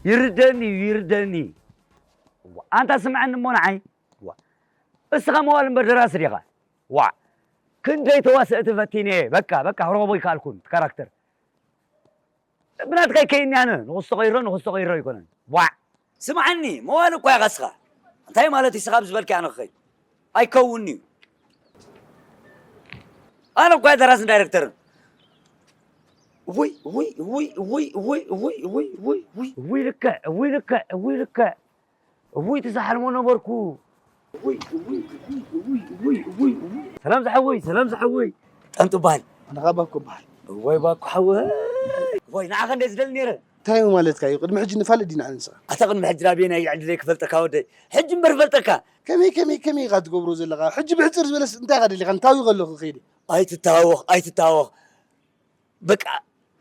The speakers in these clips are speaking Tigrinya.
ይርደኒ እዩ፣ ይርደኒ። ዋ፣ ኣንታ ስምዐኒ እሞ ንዓይ። ዋ፣ እስኻ መዋል እምበር ደራሲ ዲኻ? ዋ፣ ክንደይ ተዋሰእቲ ፈቲነ እየ። በቃ፣ በቃ፣ ክረኽቦ ኣይከኣልኩን፣ እቲ ካራክተር። ብናትካ ይከይኒ ኣነ፣ ንኹስ ተቐይሮ፣ ንኹስ ተቐይሮ ኣይኮነን። ዋ፣ ስምዓኒ፣ መዋል እኳ ኢኻ እስኻ። እንታይ ማለት እዩ እስኻ ኣብ ዝበልካዮ ኣነ ክኸይድ? ኣይከውን'ዩ። ኣነ እኳ ደራስን ዳይረክተርን። ውይ፣ ውይ፣ ውይ፣ ውይ፣ ውይ፣ ውይ፣ ውይ፣ ውይ፣ ውይ። እውይ ልክዕ፣ እውይ ልክዕ፣ እውይ ልክዕ። እውይ ትዝሓልሞ ነበርኩ። እውይ፣ እውይ፣ እውይ፣ እውይ፣ እውይ፣ እውይ፣ እውይ። ሰላም ዝሓወይ፣ ሰላም ዝሓወይ። ጠንጡ በሃል። ኣነ ኸኣ ባኮ በሃል። እዋይ ባኮ ሓወይ። እዋይ ንዓኻ እንደ ዝደሊ ነይረ። እንታይ እዩ ማለትካ እዩ? ቅድሚ ሕጂ ንፋለጥ ዲና ኣነ ንስኻ? ኣታ ቅድሚ ሕጂ ናበየናይ ዕድለይ ክፈልጠካ ወደይ? ሕጂ እምበር ፈልጠካ። ከመይ፣ ከመይ፣ ከመይ ኢኻ ትገብሮ ዘለኻ? ሕጂ ብሕጽር ዝበለስ እንታይ ኢኻ ደሊኻ? ንታዊ ከለኹ ከይደ። ኣይትታወኽ፣ ኣይትታወኽ። በቃ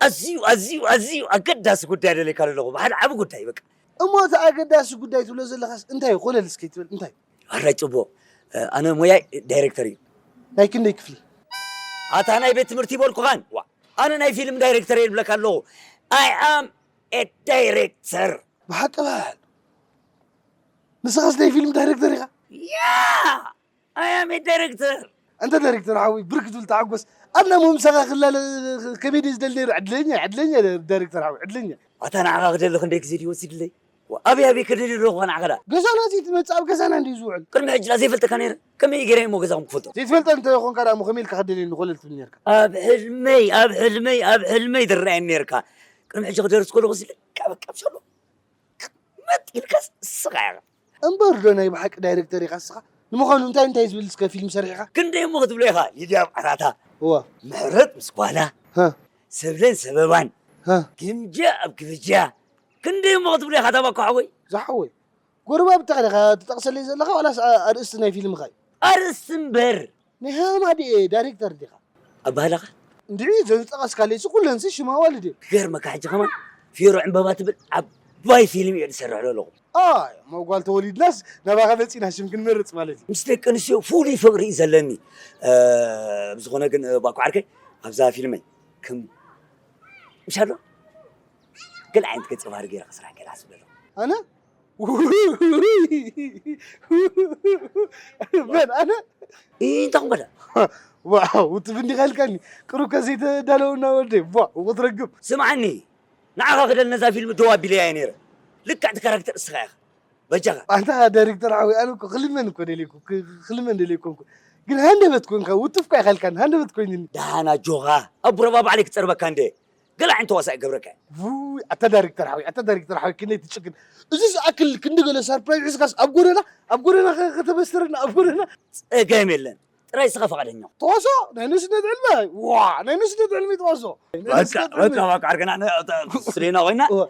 ኣዝዩ፣ ኣዝዩ፣ ኣዝዩ ኣገዳሲ ጉዳይ ደሊካ ዘለኹ። ብሓደ ዓቢ ጉዳይ በቃ። እሞ እቲ ኣገዳሲ ጉዳይ ትብሎ ዘለኻስ እንታይ እዩ? ኮለል እስከ ይትብል እንታይ እዩ? ኣራይ ጽቡቕ። ኣነ ሞያይ ዳይሬክተር እዩ። ናይ ክንደይ ክፍሊ? ኣታ ናይ ቤት ትምህርቲ ይበልኩኻን። ዋ፣ ኣነ ናይ ፊልም ዳይሬክተር እየ ዝብለካ ኣለኹ። I am a director። ብሓቂ በል። ንስኻስ ናይ ፊልም ዳይሬክተር ኢኻ? Yeah! I am a director። ኣንታ ዳይሬክተር ሓወይ፣ ብርክ ትብል ተዓጎስ። ኣነ እሞ ምሳኻ ክላለ ከመይ ድየ ዝደሊ ነይሩ? ዕድለኛ፣ ዕድለኛ ዳይሬክተር ሓወይ፣ ዕድለኛ። ኣታ ንዓኻ ክደሊ ክንደይ ግዜ ድዩ ወሲድለይ? ዋ፣ ኣበይ ኣበይ ክደሊ ኣለኹ ንዓኻ ደኣ? ገዛና ዘይትመጽእ፣ ኣብ ገዛና እንድዩ ዝውዕል። ቅድሚ ሕጂ ደኣ ዘይፈልጠካ ነይረ? ከመይ ገይረ እሞ ገዛኹም ክፈልጦ? ዘይትፈልጠ እንተ ኾንካ ደኣ እሞ ከመይ ኢልካ ክደልየኒ ኮለል ትብል ነርካ? ኣብ ሕልመይ፣ ኣብ ሕልመይ፣ ኣብ ሕልመይ ትረኣየኒ ነርካ። ቅድሚ ሕጂ ክደርስ ከለኹ እዚ ልክዕ በቃ ምሻሎ። መጥ ኢልካስ እስኻ ኢኻ። እምበር ዶ ናይ ብሓቂ ዳይሬክተር ኢኻ እስኻ? ንምዃኑ እንታይ እንታይ ዝብል እስከ ፊልም ሰሪሕኻ? ክንደይ እሞ ክትብሎ ኢኻ? ሊድያ ኣብ ዓራታ፣ እዋ። ምሕረት ምስ ጓላ፣ ሃ። ሰብለን ሰበባን፣ ሃ። ግምጃ ኣብ ግብጃ። ክንደይ እሞ ክትብሎ ኢኻ ታባኮ ሓወይ? ዝሓወይ፣ ጎረባብትኻ ዲኻ ትጠቕሰለይ ዘለኻ ዋላስ ኣ-፣ ኣርእስቲ ናይ ፊልምኻ እዩ? ኣርእስቲ እምበር። ናይ ሃማ ድየ ዳይሬክተር ዲኻ? ኣባህላኻ? እንድዒ፣ እዘን ዝጠቐስካለይሲ ኩለንሲ ሽም ኣዋልድ እየን። ክገርመካ ሕጂ ከማን ፊሮ ዕምበባ ትብል ዓባይ ፊልም እየ ዝሰርሕ ዘለኹ። ኣይ፣ እሞ ጓል ተወሊድናስ ናባኻ መጺና ሽም ክንመርጽ ማለት እዩ። ምስ ደቂ ኣንስትዮ ፍሉይ ፍቕሪ እዩ ዘለኒ። እ፣ ብዝኾነ ግን፣ እ፣ ባኮ ዓርከይ፣ ኣብዛ ፊልመይ ከም፣ ምሻሎ፣ ገለ ዓይነት ገጸ ባህሪ ገይረ ክስራሕ ገለ ኣስብ ኣለኹ። ኣነ? መን ኣነ? እንታይ ኮንካ ደኣ? ዋው፣ ውትፍ እንዲኻ ኢልካኒ። ቅሩብ ከ ዘይተዳለወና ወደይ። ቧ፣ ክትረግም። ስምዓኒ፣ ንዓኻ ክደል ነዛ ፊልም ደው ኣቢለያ እየ ነይረ። ልክዕ እቲ ካራክተር እስኻ ኢኻ። በጃኻ። ኣንታ ዳይሬክተር ሓወይ፣ ኣነ እኮ ክልመን እኮ ደልየኩ፣ ክ-፣ ክልመን ደልየኩ እኮ። ግን ሃንደበት ኮንካ፣ ውትፍ እኮ ኢኻ ኢልካኒ፣ ሃንደበት ኮይኑኒ። ደሓን ኣጆኻ። ኣቡረባ ባዕለይ ክጸርበካ እንደ። ገለ ዓይነት ተዋሳእ ይገብረካ። ውይ፣ ኣታ ዳይሬክተር ሓወይ፣ ኣታ ዳይሬክተር ሓወይ፣ ክንደይ ትጭክን። እዚ ዝኣክል ክንዲ ገለ ሰርፕራይዝ ሒዝካስ ኣብ ጎደና፣ ኣብ ጎደና ከ-፣ ከተበስረና ኣብ ጎደና? ጸገም የለን። ጥራይ እስኻ ፈቓደኛ። ተዋስኦ ናይ ንእስነት ዕድመ። ዋ፣ ናይ ንእስነት ዕድመ ተዋስኦ። ናይ በቃ፣ ንእስነት ዕድመ። በቃ፣ በቃ፣ ዓርከና፣ ነ-፣ ተ-፣ ስሌና ኮይና። ዋ።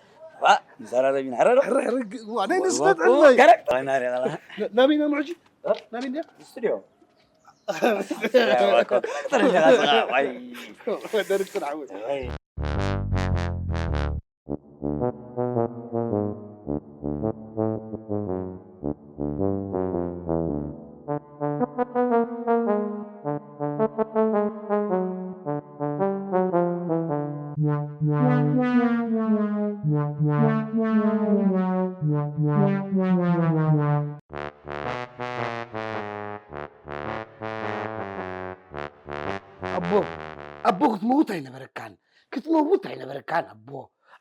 ዋ፣ ንዘራረብ ኢና። ሕረ ዶ? ሕረ፣ ሕረ፣ ግ-፣ ዋ፣ ናይ ንእስነት ዋ፣ ዕድመ። ገረድ። ዋ፣ ናይ ሬላ። ና-፣ ናበይ ኢና ምሕጂ? እ? ናበይ እንድያ? ስቱዲዮ። ዋ፣ ዋ፣ ኮ-፣ ኮ-፣ ኮ-፣ ዋይ። ደርግ ጥራሕ ወይ። ዋይ። ኣቦ፣ ኣቦ ክትመውት ኣይነበረካን፣ ክትመውት ኣይነበረካን ኣቦ፣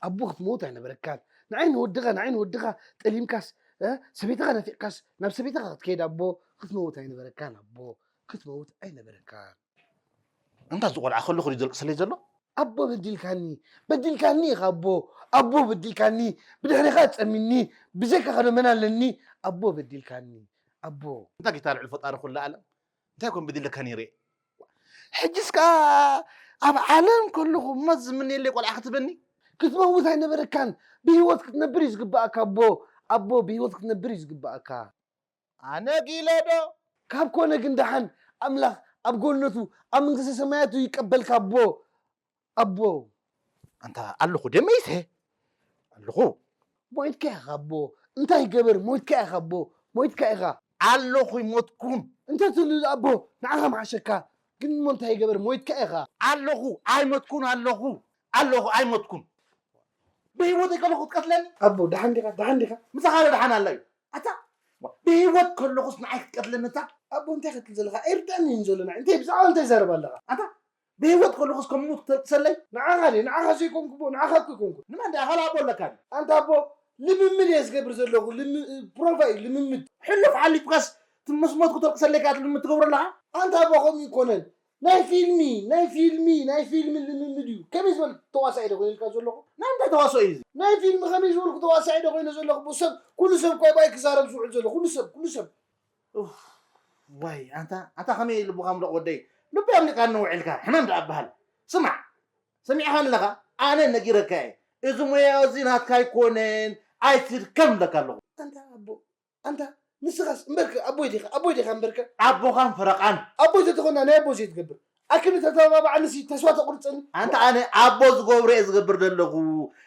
ኣቦ ክትመውት ኣይነበረካን። ንዓይ ንወድኻ፣ ንዓይ ንወድኻ ጠሊምካስ፣ እ፣ ሰበይትኻ ነፊቕካስ ናብ ሰበይትኻ ክትከይድ ኣቦ፣ ክትመውት ኣይነበረካን ኣቦ፣ ክትመውት ኣይነበረካን። ኣንታ እዚ ቆልዓ ከለኹ ድዩ ዘልቅሰለይ ዘሎ? ኣቦ በዲልካኒ፣ በዲልካኒ ኢኻ ኣቦ፣ ኣቦ በዲልካኒ፣ ብድሕሬኻ ጸሚኒ፣ ብዘይካኻ ዶ መን ኣለኒ? ኣቦ በዲልካኒ፣ ኣቦ። እንታይ ጌታ ልዑል ፈጣሪ ኩሉ ዓለም? እንታይ ኮን በዲለካ ነይረ? ሕጅስ ከኣ ኣብ ዓለም ከለኹ እሞ ዝምነየለይ ቆልዓ ክትበኒ? ክትመውት ኣይነበረካን፣ ብህይወት ክትነብር እዩ ዝግብኣካ ኣቦ፣ ኣቦ ብህይወት ክትነብር እዩ ዝግብኣካ። ኣነ ጊለ ዶ? ካብ ኮነ ግን ደሓን ኣምላኽ ኣብ ጎነቱ ኣብ መንግስተ ሰማያቱ ይቀበልካ ኣቦ፣ ኣቦ። ኣንታ ኣለኹ ደመይተ ኣለኹ። ሞይትካ ኢኻ ኣቦ። እንታይ ገበር ሞይትካ ኢኻ ኣቦ። ሞይትካ ኢኻ። ኣለኹ ኣይሞትኩን። እንተ ትብል ኣቦ ንዓኻ ምሓሸካ። ግን እሞ እንታይ ገበር ሞይትካ ኢኻ። ኣለኹ ኣይሞትኩን ኣለኹ። ኣለኹ ኣይሞትኩን። ብህይወተይ ከለኹ ክትቀትለኒ? ኣቦ፣ ደሓን ዲኻ? ደሓን ዲኻ? ምሳኻ ዶ ደሓን ኣሎ እዩ? ኣታ፣ ብህይወት ከለኹስ ንዓይ ክትቀትለኒ እታ? ኣቦ፣ እንታይ ክትብል ዘለኻ? ኣይርድኣንን እዩ ዘሎ ንዓይ። እንታይ፣ ብዛዕባ እንታይ ትዛረብ ኣለኻ? ኣታ፣ ብህይወት ከለኹስ ከም ምዉት ክተልቅሰለይ? ንዓኻ ድየ? ንዓኻ ዘይኮንኩ ኣቦ፣ ንዓኻ እኮ ኣይኮንኩን። ንመን ደኣ? ካልእ ኣቦ ኣለካ ድዩ? ኣንታ ኣቦ፣ ልምምድ እየ ዝገብር ዘለኹ። ልም-፣ ፕሮቫ እዩ፣ ልምምድ። ሕሉፍ ሓሊፍካስ፣ እቲ ምስ ሞትኩ ተልቅሰለይ ከኣ ልምምድ ትገብሮ ኣለኻ? ኣንታ ኣቦ፣ ከምኡ ኣይኮነን። ናይ ፊልሚ፣ ናይ ፊልሚ፣ ናይ ፊልሚ ልምምድ እዩ። ከመይ ዝበል ተዋሳኢ ዶ ኮይነ ኢልካ ዘለኹ? ናይ እንታይ ተዋስኦ እዩ እዚ? ናይ ፊልሚ ከመይ ዝበልኩ ተዋሳኢ ዶ ኮይነ ዘለኹ? ሰብ፣ ኩሉ ሰብ እኮ ባይ ክዛረብ ዝውዕል ዘሎ። ኩሉ ሰብ፣ ኩሉ ሰብ። ኡፍ፣ ዋይ፣ ኣንታ፣ ኣንታ ከመይ ልብኻ ምለቕ ወደይ? ልቢ ኣምሊቓኒ ውዒልካ፣ ሕማም ደኣ በሃል። ስማዕ፣ ሰሚዕኻ ኣለኻ? ኣነ ነጊረካ እየ። እዚ ሞያ እዚ ናትካ ኣይኮነን፣ ኣይትድከም እብለካ ኣለኹ። ኣንታ ኣቦ፣ ኣንታ ንስኻስ እምበርከ ኣቦይ ዲኻ? ኣቦይ ዲኻ እምበርከ? ኣቦኻን ፈረቓን። ኣቦይ ተተኾና ናይ ኣቦ ዘይትገብር። ኣክሊ ተተባባዓንሲ ተስፋ ተቑርጸኒ። ኣንታ ኣነ ኣቦ ዝገብሮ እየ ዝገብር ዘለኹ።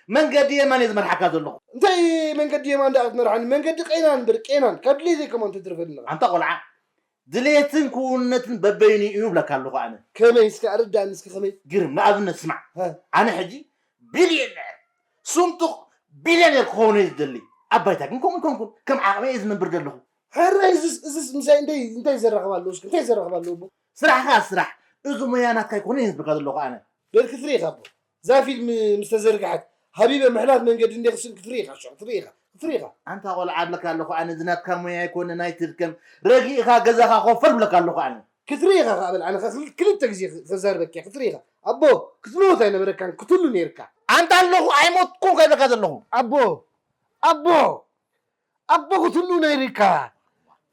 መንገዲ የማን እየ ዝመርሓካ ዘለኹ። እንታይ መንገዲ የማን ደኣ ክትመርሓኒ? መንገዲ ቄናን እምበር ቄናን። ካብ ድሌተይ ከማን ተትርፈኒ ኣለኻ። ኣንታ ቆልዓ፣ ድሌትን ክውንነትን በበይኑ እዩ እብለካ ኣለኹ ኣነ። ከመይ እስከ ኣረዳእኒ እስከ ከመይ? ግርም፣ ንኣብነት ስማዕ። ሀ። ኣነ ሕጂ ቢልየነር፣ ስንጡቕ ቢልየነር ክኸውን እየ ዝደሊ። ኣብ ባይታ ግን ከምኡ ኣይኮንኩን። ከም ዓቕመይ እየ ዝነብር ዘለኹ። ሕራይ እዝስ፣ እዝስ ምሳይ እንታይ፣ እንታይ ዘራኽብ ኣለዎ እስከ? እንታይ ዘራኽብ ኣለዎ እሞ? ስራሕኻ ስራሕ። እዚ ሞያ ናትካ ኣይኮነን እየ ዝብለካ ዘለኹ ኣነ። በል ክትርኢ ኢኻ እሞ። እዛ ፊልም ምስ ተዘርግሐት፣ ሃቢበ ምሕላፍ መንገዲ እንደ ክስእን ክትርኢ ኢኻ፣ ሸቕ ክትርኢ ኢኻ፣ ክትርኢ ኢኻ። ኣንታ ቆልዓ እብለካ ኣለኹ ኣነ፣ እዚ ናትካ ሞያ ኣይኮነን፣ ኣይትድከም። ረጊእኻ ገዛኻ ኮፍ በል እብለካ ኣለኹ ኣነ። ክትርኢ ኢኻ ከኣ በል፣ ኣነ ከ ክል-፣ ክልተ ግዜ ክ-፣ ከዛርበካ እየ፣ ክትርኢ ኢኻ። ኣቦ፣ ክትመውት ኣይነበረካን፣ ክትህሉ ነይርካ። ኣንታ ኣለኹ፣ ኣይሞትኩን ከይብለካ ዘለኹ። ኣቦ፣ ኣቦ፣ ኣቦ ክትህሉ ነይርካ።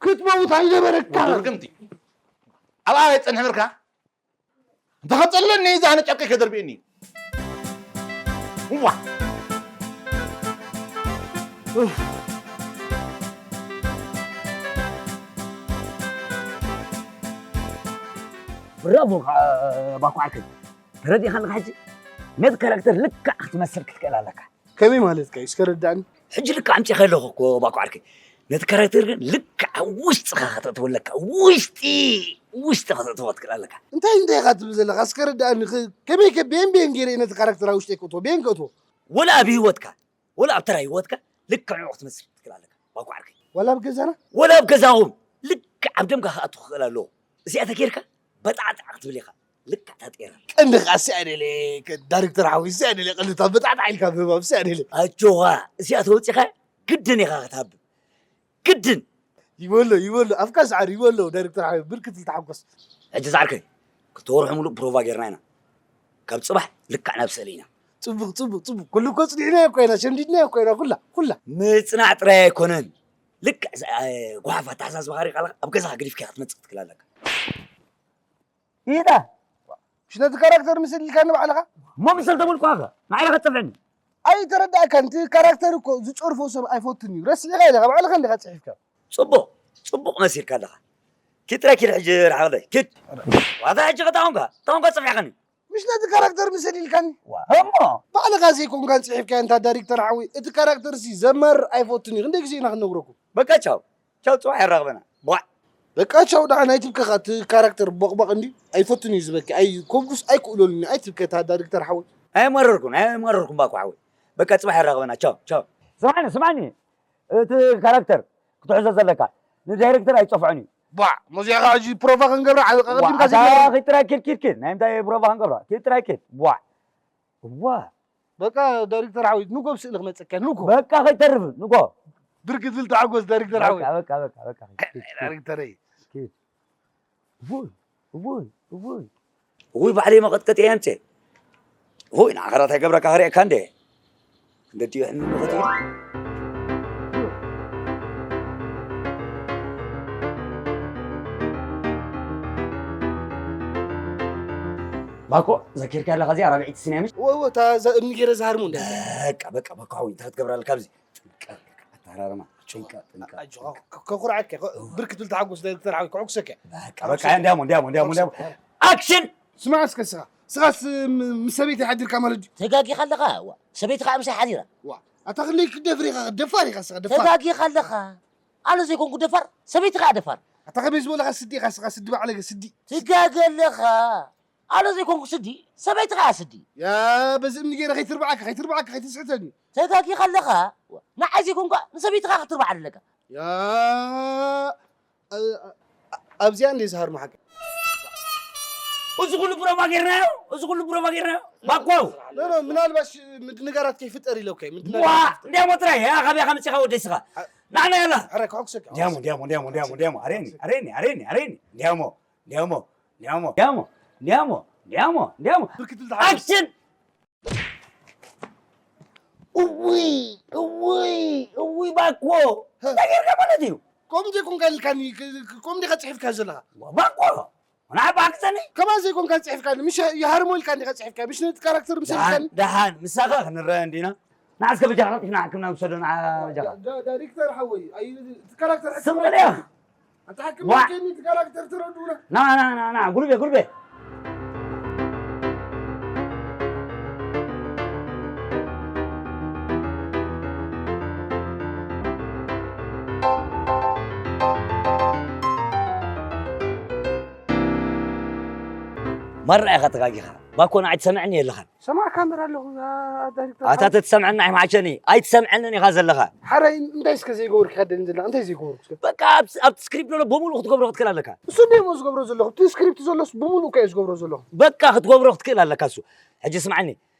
ክትመውት ኣይነበረካ። ወዲ ርግምቲ። ኣብ ኣበይ ጸንሕ ምርካ? እንተ ኸጸለኒ እዛ ኣነ ጨርቂ ከደርብየኒ። እዋ። ኡፍ። ብራቮ ከዓ ባኮ ዓርከይ። ተረዲእኻ ኣለኻ ሕጂ? ነቲ ካራክተር ልክዕ ክትመስል ክትክእል ኣለካ። ከመይ ማለትካ እዩ? እስከ ረዳእኒ። ሕጂ ልክዕ ኣምጺእካ ኣለኹ እኮ ባኮ ዓርከይ። ነቲ ካራክተር ግን ልክዕ ኣብ ውሽጥኻ ከተእትዎ ኣለካ። ውሽጢ፣ ውሽጢ ከተእትዎ ክትክእል ኣለካ። እንታይ፣ እንታይ ኢኻ ትብል ዘለኻ? እስከ ረዳእኒ። ከ-፣ ከመይ ከ፣ ቤን፣ ቤን ገይረ ነቲ ካራክተር ኣብ ውሽጠይ ከእትዎ? ቤን ከእትዎ? ወላ ኣብ ህይወትካ፣ ወላ ኣብ ተራ ህይወትካ ልክዕ ንዕኡ ክትመስል ክትክእል ኣለካ። ባኮ ዓርከይ። ወላ ኣብ ገዛና? ወላ ኣብ ገዛኹም። ልክዕ ኣብ ደምካ ክኣቱ ክኽእል ኣለዎ። እዚኣ ተጌርካ በጣዕጣዕ ክትብል ኢኻ። ልክዕ እታ ጤራ። ቀንዲ ኸኣ እዚኣ ደልየ፣ ከ-፣ ዳይሬክተር ሓወይ፣ እዚኣ ደልየ፣ ቀንዲ እታ በጣዕጣዕ ኢልካ ምህባብ፣ እዚኣ ደልየ። ኣጆኻ፣ እዚኣ ተወጺኻ ግድን ኢኻ ክትሃብም። ግድን። ይበሎ፣ ይበሎ፣ ኣፍካ ሰዓር ይበሎ፣ ዳይሬክተር ሓወይ፣ ብርክት ኢልካ ተሓጎስ። ሕጂ ዛዕርከይ፣ ክልተ ወርሒ ሙሉእ ፕሮቫ ጌርና ኢና። ካብ ጽባሕ ልክዕ ናብ ስእሊ ኢና። ጽቡቕ፣ ጽቡቕ፣ ጽቡቕ። ኩሉ እኮ ጽኒዕናዮ እኮ ኢና፣ ሸምዲድናዮ እኮ ኢና፣ ኩላ፣ ኩላ። ምጽናዕ ጥራይ ኣይኮነን። ልክዕ ዛ-፣ ጓሓፍ ኣተሓሳስባኻ ሪእካ ኣለኻ፣ ኣብ ገዛኻ ገዲፍካዮ ክትመጽእ ክትክእል ኣለካ። ይዳ። ምሽ ነቲ ካራክተር ምስል ኢልካኒ ባዕልኻ? እሞ ምስል ተበልኩኻ ከ? ንዓይ ኢኻ ትጸፍዐኒ? ኣይተረዳእካን። እቲ ካራክተር እኮ ዝጸርፎ ሰብ ኣይፈቱን እዩ። ረሲዕካ ኢኻ፣ ባዕልኻ እንዲኻ ጽሒፍካ። ጽቡቕ፣ ጽቡቕ መሲልካ ኣለኻ። ኪድ ጥራይ ኪድ ሕጂ ርሓቐለይ። ኪድ። ዋታ ሕጂ ከታ ኾንካ፣ ከታ ኾንካ ጽፊሕካኒ። ምሽ ነቲ ካራክተር ምስል ኢልካኒ? ዋ፣ እሞ? ባዕልኻ ዘይኮንካን ጽሒፍካዮ እንታ ዳይሬክተር ሓወይ፣ እቲ ካራክተር ሲ ዘማርር ኣይፈቱን እዩ። ክንደይ ግዜ ኢና ክንነግረኩም? በቃ ቻው። ቻው፣ ጽባሕ የራኽበና። ቧዕ። በቃ ቻው፣ ደሓን ኣይትብከ ኸኣ፣ እቲ ካራክተር ቦቕባቕ እንድዩ። ኣይፈቱን እዩ ዝበኪ። ኣይ፣ ኮንኩስ ኣይክእለሉን እዩ። ኣይትብከ፣ እታ ዳይሬክተር ሓወይ። ኣየማረርኩን፣ ኣየማረርኩን ባኮ ሓወይ። በቃ ጽባሕ የራኽበና። ቻው፣ ቻው። ስማዕኒ፣ ስማዕኒ። እቲ ካራክተር ክትሕዞ ዘለካ። ንዳይሬክተር ኣይጸፍዖን እዩ። ቧዕ፣ መዚኻ ሕጂ ፕሮቫ ክንገብራ ዓቢ ዋ፣ ቀቐዲምካ ኣታ ዘይትነግረኒ። ኪድ ጥራይ ኪድ፣ ኪድ፣ ኪድ። ናይ ምንታይ ፕሮቫ ክንገብራ? ኪድ ጥራይ ኪድ። ቧዕ። እዋ። በቃ ዳይሬክተር ሓወይ፣ ንጎ ብስእሊ ክመጸካ፣ ንጎ። በቃ ከይተርፍ፣ ንጎ። ብርክት ብል ተሓጎስ ዳይሬክተር ሓወይ። በቃ፣ በቃ፣ በቃ፣ በቃ። ዳይሬክተረይ። ኪድ። እውይ፣ እውይ፣ እውይ። እውይ፣ ባዕለይ መቐጥቀጢ እየ ኣምፅኤ። እውይ፣ ንዓኻ ራእታ ይገብረካ ክርእየካ እንደ። ክንደድዮ ሕልሚ መኸት እዩ። ባኮ፣ ዘኪርካ ኣለኻ እዚኣ ራብዒቲ ሲን እያ ምሽ? እወ፣ እወ፣ እታ እዛ እምኒ ገይረ ዝሃርሙ እንደ። በቃ፣ በቃ፣ በቃ፣ ሓወይ፣ እንታይ ክትገብር ኣለካ ኣብዚ? ጥንቃ፣ ጥንቃ፣ ኣተሃራርማ፣ ጥንቃ፣ ጥንቃ፣ ኣጆኻ፣ ጥንቃ። ከ-፣ ከኹርዓካ፣ ከ-፣ ብርክት ብል ተሓጎስ ዳይሬክተር ሓወይ፣ ከዕጉሰካ። በቃ፣ በቃ፣ እንዲያሞ፣ እንዲያሞ፣ እንዲያሞ፣ እንዲያሞ። ኣክሽን! ስማዕ እስከ ስኻ፣ ስኻስ ም-፣ ምስ ሰበይቲ ሓዲርካ ማለት ድዩ? ተጋጊኻ ኣለኻ፣ ዋ፣ ሰበይቲ ኸኣ ምሳይ ሓዲራ። ዋ፣ ኣታ ክንደይ ክትደፍር ኢኻ፣ ደፋር ኢኻ ስኻ፣ ደፋር። ተጋጊኻ ኣለኻ። ኣነ ዘይኮንኩ ደፋር፣ ሰበይቲ ኸኣ ደፋር። ኣታ ከመይ ዝበለኻ ስዲ ኢኻ ስኻ፣ ስዲ ባዕለገ፣ ስዲ። ትጋገ ኣለኻ። ኣነ ዘይኮንኩ ስዲ፣ ሰበይትኻ እያ ስዲ። ያ፣ በዚ እምኒ ገይረ ከይትርብዓካ፣ ከይትርብዓካ፣ ከይትስሕተኒ። ተጋጊኻ ኣለኻ። ንዓይ ዘይኮንካ ንሰበይትኻ ክትርብዓ ኣለካ። ያ፣ ኣ-፣ ኣ-፣ ኣብዚኣ እንደ ዝሃርሞ ሓቂ። እዚ ኩሉ ፕሮማ ጌርናዮ፣ እዚ ኩሉ ፕሮማ ጌርናዮ። ባኮ። ኖ፣ ኖ፣ ምናልባሽ ምድንጋራት ከይፍጠር ኢለ እኮ እየ፣ ምድንጋራት ዋ፣ ከይፍጠር። እንዲያሞ ጥራይ፣ ያ፣ ካበይ ከምፂኻ ወደይ ስኻ? ዓ-፣ ናዕና ያላ። ሕረ፣ ክዕኩሰካ፣ ዲያሞ፣ ክዕኩሰካ። ዲያሞ፣ ዲያሞ፣ ዲያሞ፣ ዲያሞ፣ ዲያሞ፣ ኣሬኒ፣ ኣሬኒ፣ ኣሬኒ፣ ዲያሞ፣ ዲያሞ፣ ዲያሞ፣ ዲያሞ፣ ዲያሞ፣ ዲያሞ፣ ዲያሞ። ብርክት ኢልካ ሓወስ። ኣክሽን! እውይ፣ እውይ፣ እውይ፣ ባኮ። ሀ። እንታይ ጌርካ ማለት እዩ? ከምኡ ዘይኮንካ ኢልካኒ፣ ክ-፣ ክ-፣ ከምኡ ዲኻ ጽሒፍካ ዘለኻ? ዋ፣ ባኮ። ንዓ ባክሰኒ? ከማን ዘይኮንካ ጽሒፍካኒ፣ ምሽ ይሃርሞ ኢልካ እንዲኻ ጽሒፍካ፣ ምሽ ነቲ ካራክተር ምስ ደሓን፣ ኢልካኒ? ደሓን፣ ምሳኻ ክንረአ እንዲና። ንዓ እስከ በጃኻ ቀልጢፍና ሕክምና ንውሰዶ፣ ንዓ በጃኻ። ዳ-፣ ዳ-፣ ዳይሬክተር ሓወይ፣ ኣይ፣ እቲ ካራክተር ስቕ ሕክምና በል እያ። ኣይኮነን። ኣታ ሕክምና ዋ። ከኒ እቲ ካራክተር ትረድኡና። ና፣ ና፣ ና፣ ና፣ ጉልቤ፣ ጉልቤ። ማራ ኢኻ ተጋጊኻ። ባኮ ንዓይ ትሰምዐኒ የለኻን። ሰማዕ ካሜራ ኣለኹ፣ ያ ዳይሬክተር ኣታ ሓወይ። ተትሰምዐኒ ኣይምሓሸኒ። ኣይትሰምዐንን ኢኻ ዘለኻ። ሓራይ እንታይ እስከ ዘይገበርኩ ይኸደኒ ዘለኻ? እንታይ ዘይገበርኩ እስከ? በቃ ኣብ፣ ኣብቲ ስክሪፕት ዘሎ ብምሉእ ክትገብሮ ክትክእል ኣለካ። እሱ እንደ እሞ ዝገብሮ ዘለኹ። እቲ ስክሪፕት ዘሎስ ብምሉእ እኮ እየ ዝገብሮ ዘለኹ። በቃ ክትገብሮ ክትክእል ኣለካ እሱ። ሕጂ ስምዓኒ።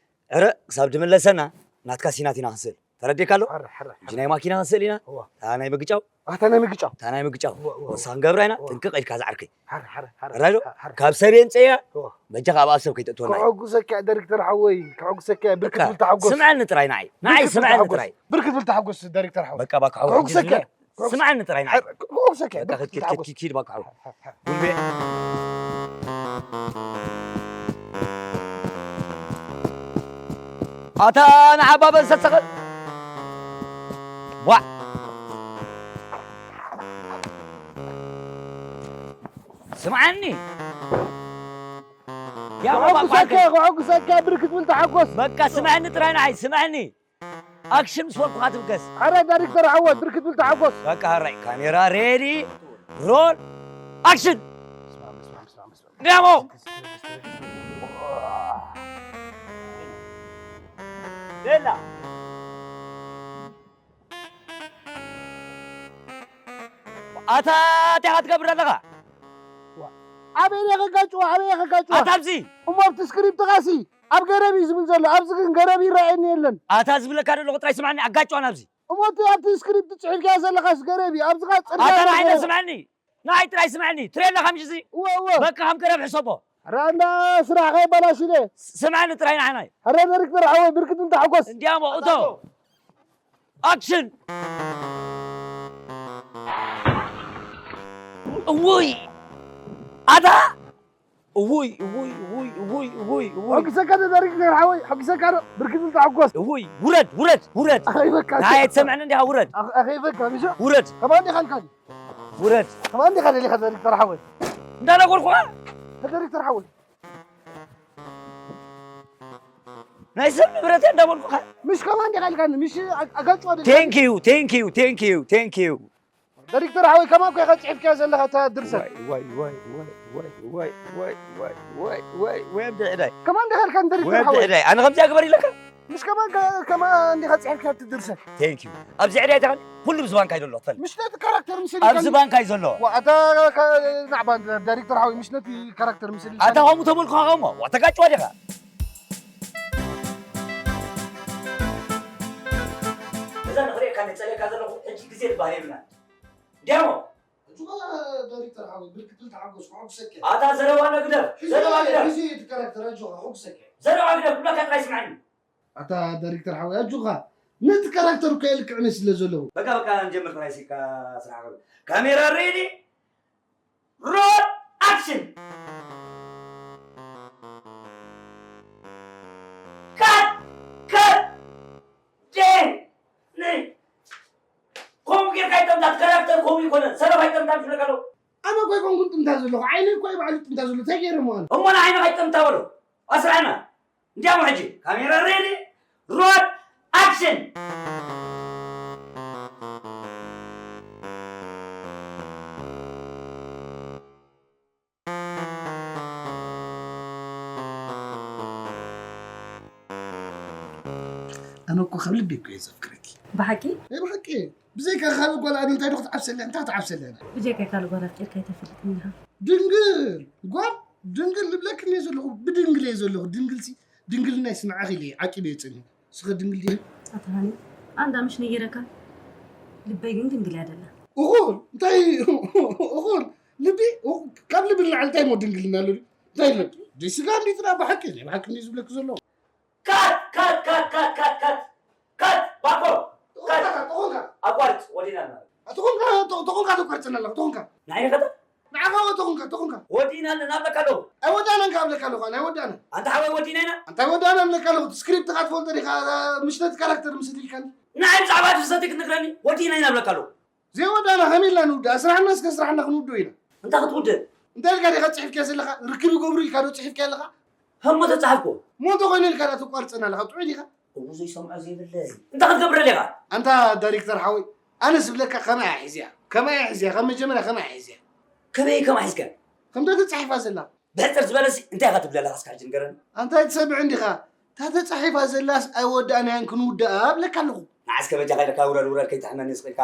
ዕረ፣ ክሳብ ድምለሰና ናትካ ሲናት ኢና ክንስእል። ተረዲእካ ኣሎ? ሓረ፣ ሓረ፣ ሕጂ ሓረ። ናይ ማኪና ክንስእል ኢና። እዋ። እታ ናይ ምግጫው? ኣታ ናይ ምግጫው። እታ ናይ ምግጫው። እዋ፣ እዋ፣ ንሳ እዋ። ክንገብራ ኢና። እዋ። ጥንቅቕ ኢልካ ዝዓርከይ። ሓረ፣ ሓረ፣ ሓረ፣ ራይዶ፣ ሓረ፣ ሓረ። ካብ ሰብ የንጽያ፣ እዋ። በጃኻ ኣብ ኣብ ሰብ ከይተእትወና እዩ። ከዕጉሰካ ዳይሬክተር ሓወይ፣ ከዕጉሰካ ብርክት በቃ፣ ብል ተሓጎስ። ስምዐኒ ጥራይ ንዓይ። ንዓይ ብርክት ብል ስምዐኒ ተሓጎስ። ጥራይ። ብርክት ብል ተሓጎስ ዳይሬክተር ሓወይ። በቃ፣ ባካ ሓወይ፣ ከዕጉሰካ። ሕጂ ከዕጉሰካ። ስምዐኒ ጥራይ ንዓይ። ሓረ፣ ከዕጉሰካ። በቃ፣ ብርክት ኪድ፣ ብል ኪድ፣ ተሓጎስ። ኪድ፣ ኪድ፣ ባካ ሓወይ። ሓረ፣ ሓረ፣ ሓረ። ጉልቤ። ኣታ ንዓባ በል ሰሰኸ። ዋዕ። ስምዓኒ። ያ ባባ ከዕጉሰካ፣ ቋንቋ። ከዕጉሰካ፣ ብርክት ብል ተሓጎስ። በቃ ስምዐኒ ጥራይ ንዓይ፣ ስምዐኒ። ኣክሽን ምስ በልኩኻ ትብገስ። ኣረ ዳይሬክተር ሓወት፣ ብርክት ብል ተሓጎስ። በቃ፣ ኣራይ፣ ካሜራ ሬዲ፣ ሮል፣ ኣክሽን። ዳሞ። ቤላ። ኣታ እንታይ ኢኻ ትገብር ኣለኻ? ኣበይ እየ ከጋጭዋ? ኣበይ እየ ከጋጭዋ? ኣታ ኣብዚ። እሞ ኣብቲ ስክሪፕትኻሲ ኣብ ገረብ እዩ ዝብል ዘሎ። ኣብዚ ግን ገረብ ይረኣየኒ የለን። ኣታ ዝብለካ ዘለኹ ጥራይ ስምዓኒ፣ ኣጋጭዋ ናብዚ። እሞ እቲ ኣብቲ ስክሪፕት ጽሒፍካዮ ዘለኻስ ገረብ እዩ። ኣብዚ ኸኣ ጽርግያ ኣታ ኣሎ ንዓይ ገረብ። ስምዓኒ። ንዓይ ጥራይ ስምዐኒ፣ ትርእየኒ ኣለኻ ምሽ እዚ? እወ፣ እወ። በቃ ከም ገረብ ሕሰቦ። ኧረ እንዳ ስራሕ ከይበላሽለ። ስ-፣ ስምዐኒ ጥራይ ንዓናይ። ኧረ ዳይሬክተር ሓወይ፣ ብርክት ብል ተሓጎስ። እንዲያሞ እቶ። ኣክሽን። እውይ። ኣታ። እውይ፣ እውይ፣ እውይ። ሕጉሰካ ዶ ዳይሬክተር ሓወይ፣ ሕጉሰካ ዶ፣ ብርክት ብል ተሓጎስ። እውይ፣ ውረድ፣ ውረድ፣ ውረድ። ኣኸይበካ። ንዓይ ኣይትሰምዐኒ እንዲኻ፣ ውረድ። ኣኸ-፣ ኣኸይበካ፣ ምሽ? ውረድ። ከማን ዲኻ ኢልካኒ? ውረድ። ከማን ዲኻ ደሊኻ ዳይሬክተር ሓወይ? እንዳነገርኩኻ። ዳይሬክተር ሓወይ። ናይ ሰብ ንብረት እየ እንዳበልኩኻ። ምሽ ከማን ዲኻ ኢልካኒ? ምሽ ኣ-፣ ኣጋጭዋ ደሊኻ? Thank you, thank you, thank you, thank you። ዳይሬክተር ሓወይ፣ ከማን እኮ ኢኻ ጽሒፍካዮ ዘለኻ እታ ድርሰት። ዋይ፣ ዋይ፣ ዋይ፣ ኣብ ድዕዳይ። ከማን ዲኻ ኢልካኒ ዳይሬክተር ወይ ኣብ ሓወይ? ድዕዳይ። ኣነ ከምዚኣ ግበር ኢለካ? ምሽ ከማን ከ-፣ ከማን ዲኻ ጽሒፍካዮ ኣብቲ ድርሰት? Thank you። ኣብዚ ዕዳይ ተኸን ኩሉ ብዝባንካ እዩ ዘሎ፣ ትፈልጥ። ምሽ ነቲ ካራክተር ምስል ኣብዚ ኢልካኒ? ባንካ እዩ ዘሎ። ዋ፣ ኣታ ከ-፣ ናዕባ ዳይሬክተር ሓወይ፣ ምሽ ነቲ ካራክተር ምስል ኣታ ኢልካኒ? ከምኡ ተበልኩኻ ከምኡ። ዋ፣ ተጋጭዋ ዲኻ? እዛ ንኽሪኤካ ንጸልየካ ዘለኹ ሕጂ ግዜ ዝበሃል የብልናን። ዲያሞ! ኣጆኻ ዳይሬክተር ሓወይ፣ ብርክት ብል ተሓጎስ፣ ከሐጉሰካ እየ። ኣታ ዘረባ ግደፍ፣ ሕጂ፣ ዘረባ ግደፍ። ሕጂ እቲ ካራክተር ኣጆኻ፣ ከሐጉሰካ እየ። ዘረባ ግደፍ፣ ክብለካ ጥራይ ስምዓኒ። ኣታ ዳይሬክተር ሓወይ፣ ኣጆኻ፣ ነቲ ካራክተር እኮ የልክዕኒ ስለ ዘለኹ። በቃ፣ በቃ፣ ንጀምር ጥራይ፣ ሲካ ስራሕ ግበር። ካሜራ ሬዲ፣ ሮል፣ ኣክሽን። ካት፣ ካት። ዴ፣ ነ-፣ ከምኡ ጌርካ ኣይጠምታ፣ ካራክተር ከምኡ ይኮነን፣ ሰለፍ ኣይጠምታን ትብለካ ኣለኹ። ኣነ እኮ ኣይኮንኩን ጥምታ ዘለኹ፣ ዓይነይ እኮ እዩ ባዕሉ ጥምታ ዘሎ፣ እንታይ ገይረ እሞ ኣነ? እሞ ንዓይንኻ ኣይጠምታ በሎ፣ ኣስርዓና። እንዲያሞ ሕጂ፣ ካሜራ ሬዲ፣ ሮል፣ ኣክሽን። ኣነ እኮ ካብ ልቢ እኮ እየ ዘፍቅረኪ። ብሓቂ? ናይ ብሓቂ። ብዘይካ ካልእ ጓል ኣነ እንታይ ዶ ክትዓብሰለይ? እንታይ ክትዓብሰለይ ኣነ? ብጀካ ካልእ ጓል ኣፍቂርካ ኣይተፈልጥን ኢኻ። ድንግል ጓል፣ ድንግል ልብለክን እየ ዘለኹ። ብድንግል እየ ዘለኹ። ድንግልሲ፣ ድንግልና ይስምዓኺ ኢለ ዓቂበ እየ ጸኒሑ። ስኸ ድንግል ዲኺ? ኣታ ሃኒ፣ ኣንዳ ምሽ ነጊረካ። ልበይ ግን ድንግል እያ ደላ። እኹል፣ እንታይ፣ እኹል፣ ልቢ፣ እኹ-፣ ካብ ልቢ ንላዕሊ እንታይ እሞ ድንግልና ኣሎ? እንታይ ኣሎ? ደይ ስጋ እንዲ ጥራ ብሓቂ፣ ናይ ብሓቂ እንዲ ዝብለክ ዘሎ። ካት፣ ካት፣ ካት፣ ካት፣ ካት፣ ካት፣ ካት፣ ባኮ፣ ካት። ተኾንካ፣ ተኾንካ። ኣቋርጽ፣ ወዲና ኣለና። ተኾንካ፣ ተ-፣ ተኾንካ ተቋርጽና ኣለኻ፣ ተኾንካ። ንዓይ ኸተ? ንዓኻ ተኾንካ፣ ተኾንካ። ወዲና ኣለና፣ ኣብለካ ኣለኹ። ኣይወዳእናን ከ ኣብለካ ኣለኹ፣ ኣነ ኣይወዳእናን። ኣንታ ሓወይ፣ ወዲና ኢና። ኣንታ ኣይወዳእናን ኣብለካ ኣለኹ፣ እቲ ስክሪፕትኻ ትፈልጦ ዲኻ፣ ምሽ ነቲ ካራክተር ምስል ኢልካኒ። ንዓይ ብዛዕባ እቲ ሰቲ ክትነግረኒ፣ ወዲና ኢና ኣብለካ ኣለኹ። ዘይወዳእና ከመይ ኢልና ንውድኣ? ስራሕና እስከ ስራሕና ክንውድኦ ኢና። እንታይ ክትውድእ? እንታይ ኢልካ ዲኻ ጽሒፍካዮ ዘለኻ? ርክብ ይገብሩ ኢልካ ዶ ጽሒፍካዮ ኣለኻ? እሞ ተጻሕፍኩ። እሞ እንተኾይኑ ኢልካ ዶ ተቋርጸና ኣለኻ? ጥዑይ ዲኻ? እው ዘይሰምዖ ዘይብለይ። እንታይ ክትገብረለይ ኢኻ? ኣንታ ዳይሬክተር ሓወይ፣ ኣነ ዝብለካ ከማይ እያ ሒዝያ። ከማይ እያ ሒዝያ። ካብ መጀመርያ ከማይ እያ ሒዝያ። ከመይ ከማይ ሒዝካ? ከምታ ተጻሒፋ ዘላ። ብሕጽር ዝበለሲ እንታይ ኢኻ ትብለላ እስካ ሕጂ ንገረኒ? ኣንታ ኣይትሰምዕን ዲኻ? እታ ተጻሒፋ ዘላስ ኣይወዳእናያን ክንውድኣ እብለካ ኣለኹ። ንዓ እስከ በጃኻ ኢልካ ውረድ ውረድ ከይትሕመኒ ስቕ ኢልካ።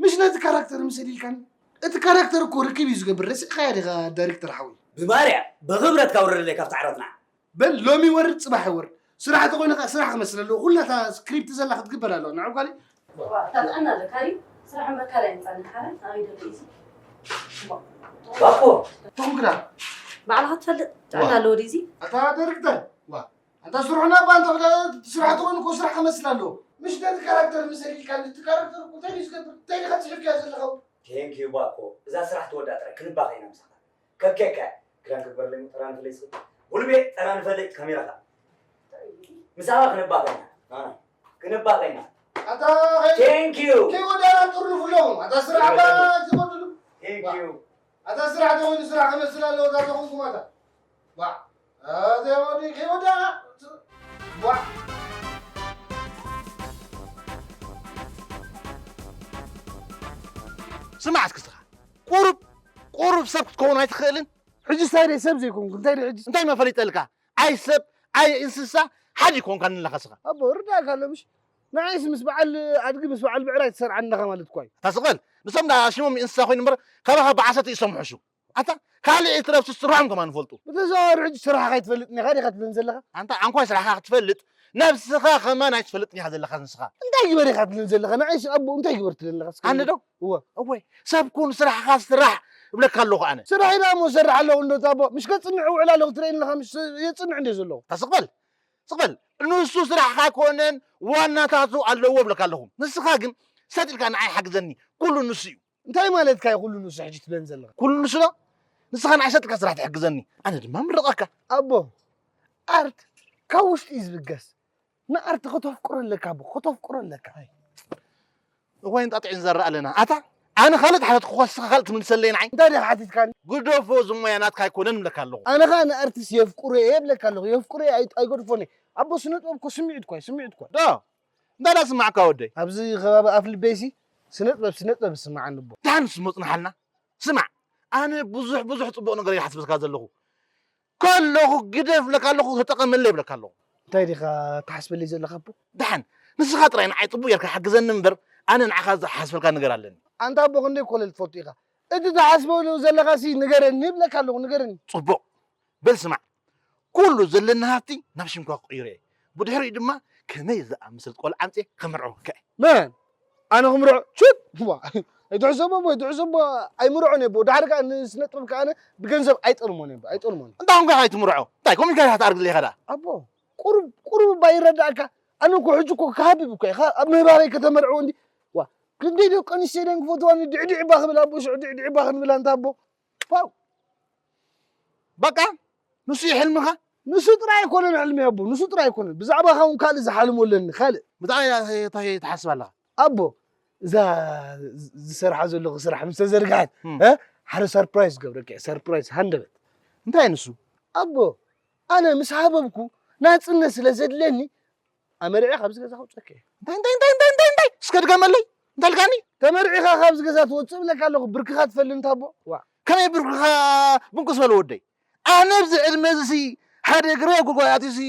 ምሽ ነቲ ካራክተር ምሰል ኢልካኒ። እቲ ካራክተር እኮ ርክብ እዩ ዝገብር። ረሲዕኻያ ዲኻ ዳይሬክተር ሓወይ? ብማርያ ብኽብረትካ ውረደለይ ካብቲ ዓራትና። በል ሎሚ ይወርድ ጽባሕ ይወርድ። ስራሕ ተኾይኑ ከኣ ስራሕ ክመስል ኣለዎ። ኩላ እታ ስክሪፕት ዘላ ክትግበር ኣለዋ። ንዓ ጓለይ። ዋ፣ እታ ጥዕና ኣለካ ድዩ? ስራሕ እምበር ካልእ ኣይምጻእን። ሓደ ኣበይ ደሎ እዩ እዚ? ባኮ። ተኹም ግዳ። ባዕልኻ ትፈልጥ ጥዕና ኣለዎ ድዩ እዚ? ኣታ ዳይሬክተር፣ ዋ፣ ኣንታ ስርሑና እባ እንተ ስራሕ ተኾይኑ እኮ ስራሕ ክመስል ኣለዎ። ምሽ ነቲ ካራክተር ምሰል ኢልካ፣ ነቲ ካራክተር እኮ እንታይ ድዩ ዝገብር? እንታይ ዲኻ ጽሒፍካዮ ዘለኻ? ቴንክ ዩ ባኮ። እዛ ስራሕ ትወዳ ጥራይ ክንባኸ ኢና ምሳኻ። ከብከካ ክዳን ክግበረለይ ጠራንፈለይ ስቕ። ጉልቤ ጠራንፈለይ ካሜራኻ። ምሳኻ ክንባኸ ኢና። ኣነ ክንባኸ ኢና። ኣታ ኸይ- ቴንክ ዩ። ከይወዳና ጥርንፉ ኣለኹም። ኣታ ስራሕ ኣታ ዝኸድሉ። ቴንክ ዩ። ኣታ ስራሕ ተኾይኑ ስራሕ ክመስል ኣለዎ። እዛ ተኾንኩም ኣታ። ዋ። ኣታ ወዲ ከይወዳና። ዋ። ስማዕ እስኪ ስኻ። ቁሩብ፣ ቁሩብ ሰብ ክትከውን ኣይትኽእልን? ሕጂ እንታይ ደይ ሰብ ዘይኮንኩ፣ እንታይ ደይ ሕጂ? እንታይ መፈሊጠልካ? ኣይ ሰብ፣ ኣይ እንስሳ፣ ሓዲ ኮንካ ንለኻ ስኻ። ኣቦ፣ ርዳእካ ኣሎ ምሽ? ንዓይስ ምስ በዓል ኣድጊ፣ ምስ በዓል ብዕራይ ትሰርዓኒ ኣለኻ ማለት እኳ እዩ። ኣታ ስቕ በል፣ ንሶም ደኣ ሽሞም እንስሳ ኮይኑ እምበር፣ ካባኻ ብዓሰርተ ይሰምሑ ሹ። ኣታ ካልእ ይትረፍ ስርሖም ከማን ይፈልጡ። ብተዘዋዋሪ ሕጂ ስራሕኻ ኣይትፈልጥን ኢኻ ዲኻ ትብለን ዘለኻ? ኣንታ ኣንኳይ ስራሕኻ ክትፈልጥ፣ ነብስኻ ከማን ኣይትፈልጥን ኢኻ ዘለኻ ንስኻ። እንታይ ግበር ኢኻ ትብለን ዘለኻ? ንዓይስ ኣቦ እንታይ ግበር ትብለን ኣለኻ? እስከ ኣነ ዶ? እወ። እወ፣ ሰብ ኩን ስራሕኻ ስራሕ እብለካ ኣለኹ ኣነ። ስራሕ ኢላ እሞ እሰርሕ ኣለኹ እንዶ ኣቦ። ምሽ ከጽንዕ እውዕል ኣለኹ ትርእየኒ ኣለኻ፣ ምሽ የጽንዕ እንደ ዘለኹ። ኣታ ስቕ በል፣ ስቕ በል። ንሱ ስራሕኻ ኣይኮነን፣ ዋናታቱ ኣለዎ እብለካ ኣለኹ። ንስኻ ግን ሰጥ ኢልካ ንዓይ ሓግዘኒ፣ ኩሉ ንሱ እዩ። እንታይ ማለትካ እዩ ኩሉ ንሱ ሕጂ ትብለን ዘለኻ? ኩሉ ንሱ ዶ? ንስኻ ንዓይ ሰጥ ኢልካ ስራሕ ትሕግዘኒ፣ ኣነ ድማ ምርቐካ። ኣቦ፣ ኣርት ካብ ውሽጢ እዩ ዝብገስ። ንኣርት ከተፍቅሮ ኣለካ ኣቦ፣ ከተፍቅሮ ኣለካ። እዋይ እንጣጢዕ ንዘርእ ኣለና። ኣታ ኣነ ካልእ ተሓተትኩ፣ ንስኻ ካልእ ትምልሰለይ ንዓይ። እንታይ ዲኻ ሓቲትካኒ? ግደፎ፣ እዚ ሞያ ናትካ ኣይኮነን እብለካ ኣለኹ። ኣነ ኸኣ ንኣርትስ የፍቅሮ እየ እብለካ ኣለኹ። የፍቅሮ እየ፣ ኣይ-፣ ኣይገድፎን እየ። ኣቦ፣ ስነ ጥበብ እኮ ስምዒት እኮ እዩ፣ ስምዒት እኮ። ዶ? እንታይ ደኣ ስማዕካ ወደይ? ኣብዚ ከባቢ ኣፍ ልበይሲ ስነ ጥበብ፣ ስነ ጥበብ ዝስምዓኒ ኣቦ። ደሓን ስሞ ጽንሓልና። ስማዕ፣ ኣነ ብዙሕ፣ ብዙሕ ጽቡቕ ነገር እየ ሓስበካ ዘለኹ። ከለኹ ግደፍ እብለካ ኣለኹ፣ ተጠቐመለይ እብለካ ኣለኹ። እንታይ ዲኻ ትሓስበለይ ዘለኻ ኣቦ? ደሓን፣ ንስኻ ጥራይ ንዓይ ጽቡቕ ጌርካ ሓግዘኒ እምበር፣ ኣነ ንዓኻ ዝሓስበልካ ነገር ኣለኒ። ኣንታ ኣቦ፣ ክንደይ ኮለል ትፈቱ ኢኻ። እቲ ትሓስበሉ ዘለኻሲ ንገረኒ እብለካ ኣለኹ፣ ንገረኒ። ጽቡቕ። በል ስማዕ፣ ኩሉ ዘለኒ ሃብቲ ናብ ሽምካ ክቕይሮ እየ። ብድሕሪኡ ድማ ከመይ ዝኣመሰለት ቆልዓ ኣምጽኤ ከምርዐወካ እየ። መን? ኣነ ክምርዖ? ቹት! ዋ፣ ኣይትሕሰቦ እሞ፣ ኣይትሕሰቦ፣ ኣይምርዖን እየ። ድሓር ከኣ ንስነ ጥበብ ከኣ ኣነ ብገንዘብ ኣይጠልሞን እየ፣ ኣይጠልሞን። እንታይ ኮንካ ኢኻ ኣይትምርዖ? እንታይ ኮም ኢልካ ኢኻ ትኣርግለይ ኢኻ ደኣ? ኣቦ፣ ቁሩብ፣ ቁሩብ እባ ይረዳእካ። ኣነ እኮ ሕጂ እኮ ክሃብብ እኮ እየ። ካብ ኣብ ምህባበይ ከተመርዕዎ እንዲ። ዋ፣ ክንደይ ደቂ ኣንስትዮ ደን ክፈትዋኒ ድዕድዕ እባ ክብል ኣቦ፣ ሽዑ ድዕድዕ እባ ክንብል ኣንታ ኣቦ። ፋው። በቃ ንሱ እዩ ሕልምኻ? ንሱ ጥራይ ኣይኮነን ሕልሚ ኣቦ፣ ንሱ ጥራይ ኣይኮነን። ብዛዕባኻ እውን ካልእ ዝሓልሞ ኣለኒ፣ ካልእ። ብጣዕሚ እንታይ ትሓስብ ኣለኻ? ኣቦ፣ እዛ ዝሰርሓ ዘለኹ ስራሕ ምስ ተዘርግሐት፣ እም። እ? ሓደ ሰርፕራይዝ ገብረኪ፣ ሰርፕራይዝ ሃንደበት። እንታይ ንሱ? ኣቦ፣ ኣነ ምስ ሃበብኩ ናጽነት ስለ ዘድልየኒ፣ ኣመሪዐ ካብዚ ገዛ ከውጽኣካ እየ። እንታይ፣ እንታይ፣ እንታይ፣ እንታይ፣ እንታይ፣ እንታይ? እስከ ድገመለይ። እንታይ ኢልካኒ? ተመሪዕኻ ካብዚ ገዛ ትወጽእ እብለካ ኣለኹ። ብርክኻ ትፈሊ እንታ ኣቦ? ዋ። ከመይ ብርክኻ ብንኩስ በለ ወደይ? ኣነ ኣብዚ ዕድመ እዚ ሲ ሓደ ግረ ጉልጓል ኣትዩ ሲ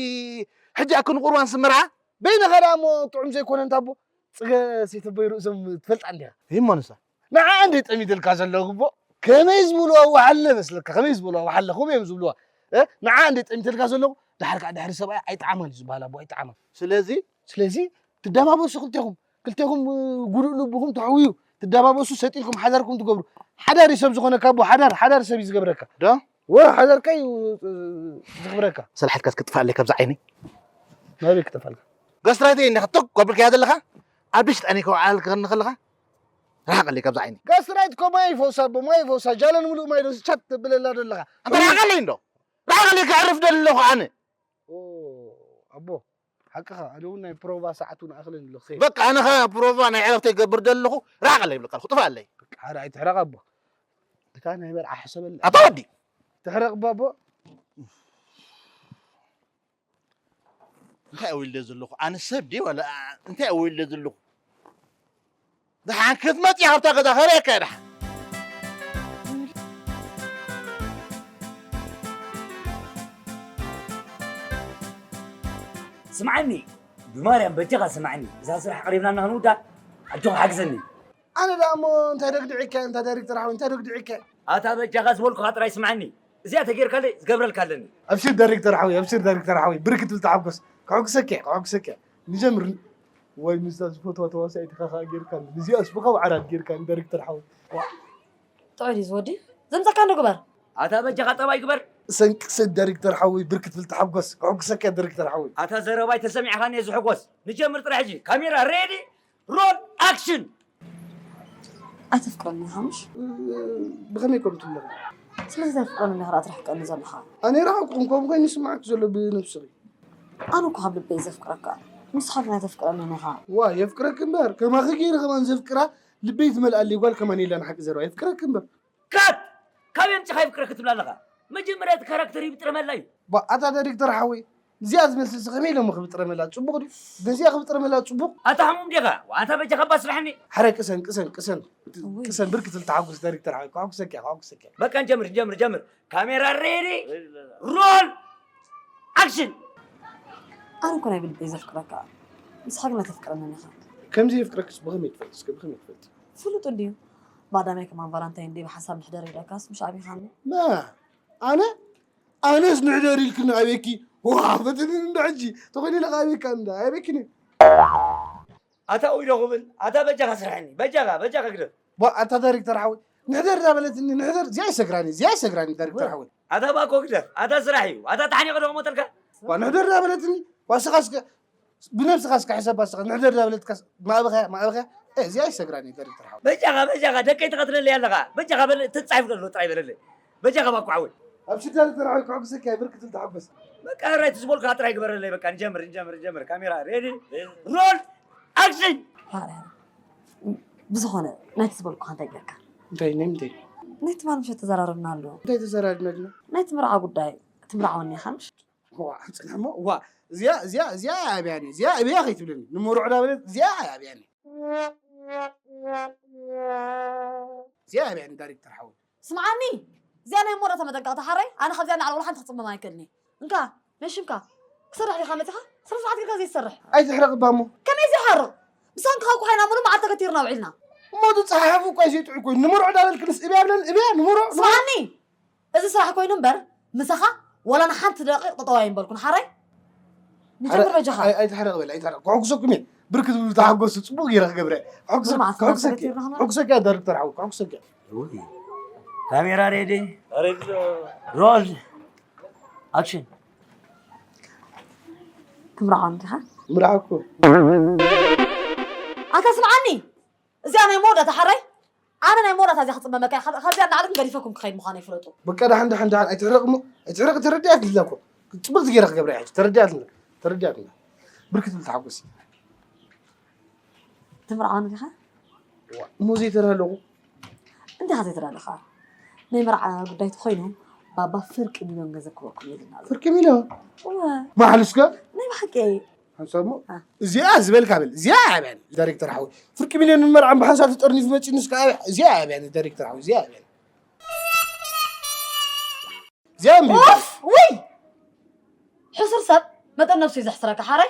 ሕጂ ኣክን ቁርባን ስምርዓ? በይንኻ ደኣ እሞ ጥዑም ዘይኮነ እንታ ኣቦ፣ ጽገ ሰይተቦይ ርእሶም ትፈልጣ እንዲኻ። ይሞ ንሳ። ንዓ እንደ ጠሚተልካ ዘለዉ እቦ፣ ከመይ ዝበልዋ ወሓለ መስለካ? ከመይ ዝበልዋ ወሓለ? ከምኡ እዮም ዝብልዋ። እ? ንዓ እንደ ጠሚተልካ ዘለዉ፣ ድሓር ከኣ ድሕሪ ሰብኣይ ኣይጠዓማን እዩ ዝበሃል ኣቦ፣ ኣይጠዓማን። ስለዚ? ስለዚ ትደባበሱ ክልቴኹም። ክልቴኹም፣ እ፣ ጉዱእ ልብኹም ተሕውዩ። ትደባበሱ፣ ሰጥ ኢልኩም ሓዳርኩም ትገብሩ። ሓዳር እዩ ሰብ ዝኾነካ ኣቦ፣ ሓዳር፣ ሓዳር ሰብ እዩ ዝገብረካ። ዶ? ወ፣ ሓዳርካ እዩ፣ እ፣ ዝኽብረካ። ሰላሕትካ ክትጥፋኣለይ ካብዛ ዓይነይ። ናበይ ክጠፋልካ? ጋስትራይተይ እንዲኻ ቶክ ከብልካያ ዘለኻ? ኣብ ድሽጣኒ ከውዓል ክኸኒ ከለኻ? ርሓቐለይ ካብዛ ዓይነይ። ጋስትራይት እኮ ማይ ይፈውሳ ኣቦ፣ ማይ ይፈውሳ። ጃለን ምሉእ ማይ ዶ ቻት ተብለላ ዘለኻ? ኣንታ ርሓቐለይ እንዶ። ርሓቐለይ ከዕርፍ ደለኹ ኣነ። ኦ፣ ኣቦ፣ ሓቅኻ። ኣነ እውን ናይ ፕሮቫ ሰዓት እውን ኣኽለን ኣለኹ። በቃ ኣነ ኸ ፕሮቫ ናይ ዕረፍተይ ገብር ደለኹ። ርሓቐለይ ይብለካ ኣለኹ። ጥፋኣለይ። በቃ፣ ሓረ ኣይትሕረቕ ኣቦ። እታ ናይ መርዓ ሕሰበላ። ኣታ ወዲ። ትሕረቕ ኣቦ። እንታይ ኣውይለ ዘለኹ? ኣነ ሰብ ድየ ዋላ እንታይ ኣውይለ ዘለኹ? ደሓን ክትመጽእ እያ ካብታ ገዛ፣ ከርእየካ እየ ደሓን። ስምዓኒ፣ ብማርያም በጃኻ ስምዓኒ፣ እዛ ስራሕ ቀሪብና እና ክንውዳእ፣ ኣጆኻ ሓግዘኒ። ኣነ ደኣ እሞ እንታይ ደግድዒካ፣ እንታይ ዳይሬክተር ሓወይ፣ እንታይ ደግድዒካ? ኣታ በጃኻ ዝበልኩኻ ጥራይ ስምዓኒ። እዚኣ ተጌርካለይ ዝገብረልካ ኣለኒ። ኣብሽር ዳይሬክተር ሓወይ፣ ኣብሽር ዳይሬክተር ሓወይ፣ ብርክ ትብል ተሓጎስ። ከሐጉሰካ እየ፣ ከሐጉሰካ እየ። ንጀምር። ወይ ምስታ ዝፈትዋ ተዋሳኢት ኢኻ ከኣ ጌርካኒ። ንዚኣስ ብኻብ ዓራት ጌርካኒ ዳይሬክተር ሓወይ። ዋ። ጥዑይ ድዩ ዝወዲ? ዘምጸካ እንዶ ግበር። ኣታ በጃኻ ጠባይ ግበር። ሰንቂ ሰድ ዳይሬክተር ሓወይ፣ ብርክ ትብል ተሓጎስ። ከሐጉሰካ እየ ዳይሬክተር ሓወይ። ኣታ ዘረባይ ተሰሚዕኻኒ እየ ዝሕጎስ። ንጀምር ጥራይ ሕጂ። ካሜራ ሬዲ፣ ሮል ኣክሽን። ኣይተፍቅረኒ ሓሙሽ? ብኸመይ ኮን ትብለኒ? ስለዚ ኣይተፍቅረኒ ኢኻ ጥራሕ ትቀኒ ዘለኻ። ኣነ ይረሓቕኩ፣ ከምኡ ኮይኑ ይስምዓኪ ዘሎ ብነብስኺ። ኣነ እኮ ካብ ልበይ ዘፍቅረካ። ንስኻ ግን ኣይተፍቅረንን ኢኻ። ዋ፣ የፍቅረኪ እምበር፣ ከማኺ ገይረ ከማን ዘፍቅራ ልበይ ትመልኣለይ ጓል ከማን የላን፣ ሓቂ ዘረባ፣ የፍቅረኪ እምበር። ካት! ካበይ ኣምጺኻ የፍቅረኪ ትብላ ኣለኻ? መጀመርያ እቲ ካራክተር ይብጥረመላ እዩ። ባ፣ ኣታ ዳይሬክተር ሓወይ፣ እዚኣ ዝመስልሲ ከመይ ኢሎም ክብጥረመላ? ጽቡቕ ድዩ? ነዚኣ ክብጥረመላ ጽቡቕ? ኣታ ሕሙም ዲኻ? ኣታ በጃኻ እባ ስርሐኒ። ሓረ ቅሰን፣ ቅሰን፣ ቅሰን። እውይ። ቅሰን፣ ብርክ ትብል ተሓጉስ ዳይሬክተር ሓወይ። ከሐጉሰኪ እየ፣ ከሐጉሰኪ እየ። በቃ ንጀምር፣ ንጀምር፣ ንጀምር። ካሜራ ሬዲ፣ ሮል፣ ኣክሽን። ኣነ እኮ ናይ ብልበይ ዘፍቅረካ። ንስኻ ግን ኣይተፍቅረንን ኢኻ። ከምዚ የፍቅረክስ ብኸመይ ትፈልጢ? እስከ ብኸመይ ትፈልጢ? ፍሉጥ እንድዩ። ባዳመይ ከማን ቫላንታይን ደይ ብሓንሳብ ንሕደር ኢለካስ ምሽ ኣቢኻኒ። ማ፣ ኣነ? ኣነስ ንሕደር ኢልክኒ ኣቤኪ። ዋ፣ ፈትኒ እንዶ ሕጂ። ተኾይኑ ኢለ ኣቤካ እንዳ፣ ኣቤኪኒ። ኣታ ኡይ ዶ ክብል፣ ኣታ በጃኻ ስርሐኒ። በጃኻ፣ በጃኻ ግደፍ። ዋ፣ ኣታ ዳይሬክተር ሓወይ። ንሕደር ዳ በለትኒ፣ ንሕደር፣ እዚኣ ይሰግራኒ፣ እዚኣ ይሰግራኒ ዳይሬክተር ሓወይ። ኣታ ባኮ ግደፍ፣ ኣታ ስራሕ እዩ። ኣታ ተሓኒቐ ዶ ክሞተልካ? ዋ፣ ንሕደር ዳ በለትኒ። ዋ፣ ስኻ እስከ ብነብስኻ እስከ ሕሰባ፣ እስኻ ንሕደር ዳበለትካ ማእበኸያ፣ ማእበኸያ። እ፣ እዚኣ ይሰግራኒ፣ ዳይሬክተር ሓወይ። በጃኻ፣ በጃኻ፣ ደቀይ ትቐትለለይ ኣለኻ። በጃኻ በለ፣ ትጻሒፍ ዘሎ ጥራይ በለለይ። በጃኻ ባኮ ሓወይ። ኣብ ሽዳ ዳይሬክተር ሓወይ፣ ከሐጉሰካ እየ፣ ብርክ ትብል ተሓጎስ። በቃ፣ ራይት ዝበልካ ጥራይ ግበረለይ። በቃ፣ ንጀምር፣ ንጀምር፣ ንጀምር። ካሜራ ሬዲ፣ ሮል፣ ኣክሽን። ሃረ፣ ሃረ። ብዝኾነ፣ ናይቲ ዝበልኩኻ እንታይ ጌርካ? እንታይ፣ ናይ ምንታይ? ናይ ትማል ምሸት ተዘራረብና ኣሎ። እንታይ ተዘራሪብና ዲና? ናይቲ መርዓ ጉዳይ፣ ትምርዓወኒ ኢኻ ምሽ? ዋ፣ ጽንሕ እሞ፣ ዋ፣ እዚኣ፣ እዚኣ፣ እዚኣ ኣብያኒ፣ እዚኣ ኣብያ ከይትብለኒ። ንመርዑ ዳበለት፣ እዚኣ ኣብያኒ። እዚኣ ኣብያኒ፣ ዳይሬክተር ሓወይ። ስምዓኒ፣ እዚኣ ናይ መወዳእታ መጠንቀቕታ ሓረይ፣ ኣነ ካብዚኣ ንላዕሊ ወላ ሓንቲ ክጽመም ኣይክእልን እየ። እንካ፣ ናይ ሽምካ፣ ክሰርሕ ዲኻ መጺኻ? ስነ ስርዓት ጌርካ ዘይትሰርሕ። ኣይትሕረቕ እባ እሞ። ከመይ ዘይሓርቕ? ብሳንካ እኮ ኮይና ሙሉእ መዓልቲ ተገቲርና ውዒልና። እሞ ዝጸሓሓፉ እኮ ኣይዘይጥዑ እኮ። ንመርዑ ዳበልክንስ እብያ ብለን፣ እብያ፣ ንመርዑ፣ ንመርዑ። ስምዓኒ፣ እዚ ስራሕ ኮይኑ እምበር፣ ምሳኻ ዋላ ንሓንቲ ደቂቕ ጠጠው ኣይምበልኩን፣ ሓራይ? ንጀምር በጃኻ። ኣይ-፣ ኣይትሕረቕ በል፣ ኣይትሕረቕ። ከሐጉሰኩም እየ። ብርክ ትብሉ ተሓጎሱ፣ ጽቡቕ ገይረ ክገብረ። ከሐጉሰ-፣ ብርማዕስ ከሐጉሰኪ፣ መሰረት ይርህና። ከሐጉሰኪ እያ ዳይሬክተር ሓወይ፣ ከሐጉሰኪ እያ። እውይ። ካሜራ ሬዲ። ሬዲ። ሮል። ኣክሽን። ትምርዓወኒ ዲኻ? ምርዓኩ። ኣታ ስምዓኒ። እዚኣ ናይ መወዳእታ ሓራይ፣ ኣነ ናይ መወዳእታ እዚኣ ክጽመመካ እየ። ካብ-፣ ካብዚኣ ንላዕሊ ግን ገዲፈኩም ክኸይድ ምዃነይ ፍለጡ። በቃ ደሓን፣ ደሓን፣ ደሓን፣ ኣይትሕረቕ እሞ፣ ኣይትሕረቕ፣ ተረዲኣትኒ እላ እኮ። ጽብቕቲ ገይረ ክገብራ እየ ሕጂ፣ ተረዲኣትኒ፣ ተረዲኣትኒ። ብርክት ብል ተሓጎሲ። ትምርዓወኒ ዲኻ? ዋ፣ እሞ ዘይተዳለኹ? እንዲኻ ዘይተዳለኻ? ናይ መርዓ ጉዳይ ተኾይኑ፣ ባባ ፍርቂ ሚልዮን ገንዘብ ክበኩም ኢሉና ኣሎ። ፍርቂ ሚልዮን? እወ። መሓልስከ? ናይ ብሓቂ። ሓንሳብ እሞ፣ አ። እዚኣ ዝበልካ በል፣ እዚኣ ኣብያኒ፣ ዳይሬክተር ሓወይ። ፍርቂ ሚልዮን መርዓን ብሓንሳብ ተጠርኒፉ መጺኡ ንስካ ኣብያ-፣ እዚኣ ኣብያኒ፣ ዳይሬክተር ሓወይ፣ እዚኣ ኣብያኒ። እዚኣ እምቢ። ኡፍ፣ ውይ! ሕሱር ሰብ መጠን ነብሱ እዩ ዘሕስረካ፣ ሓራይ።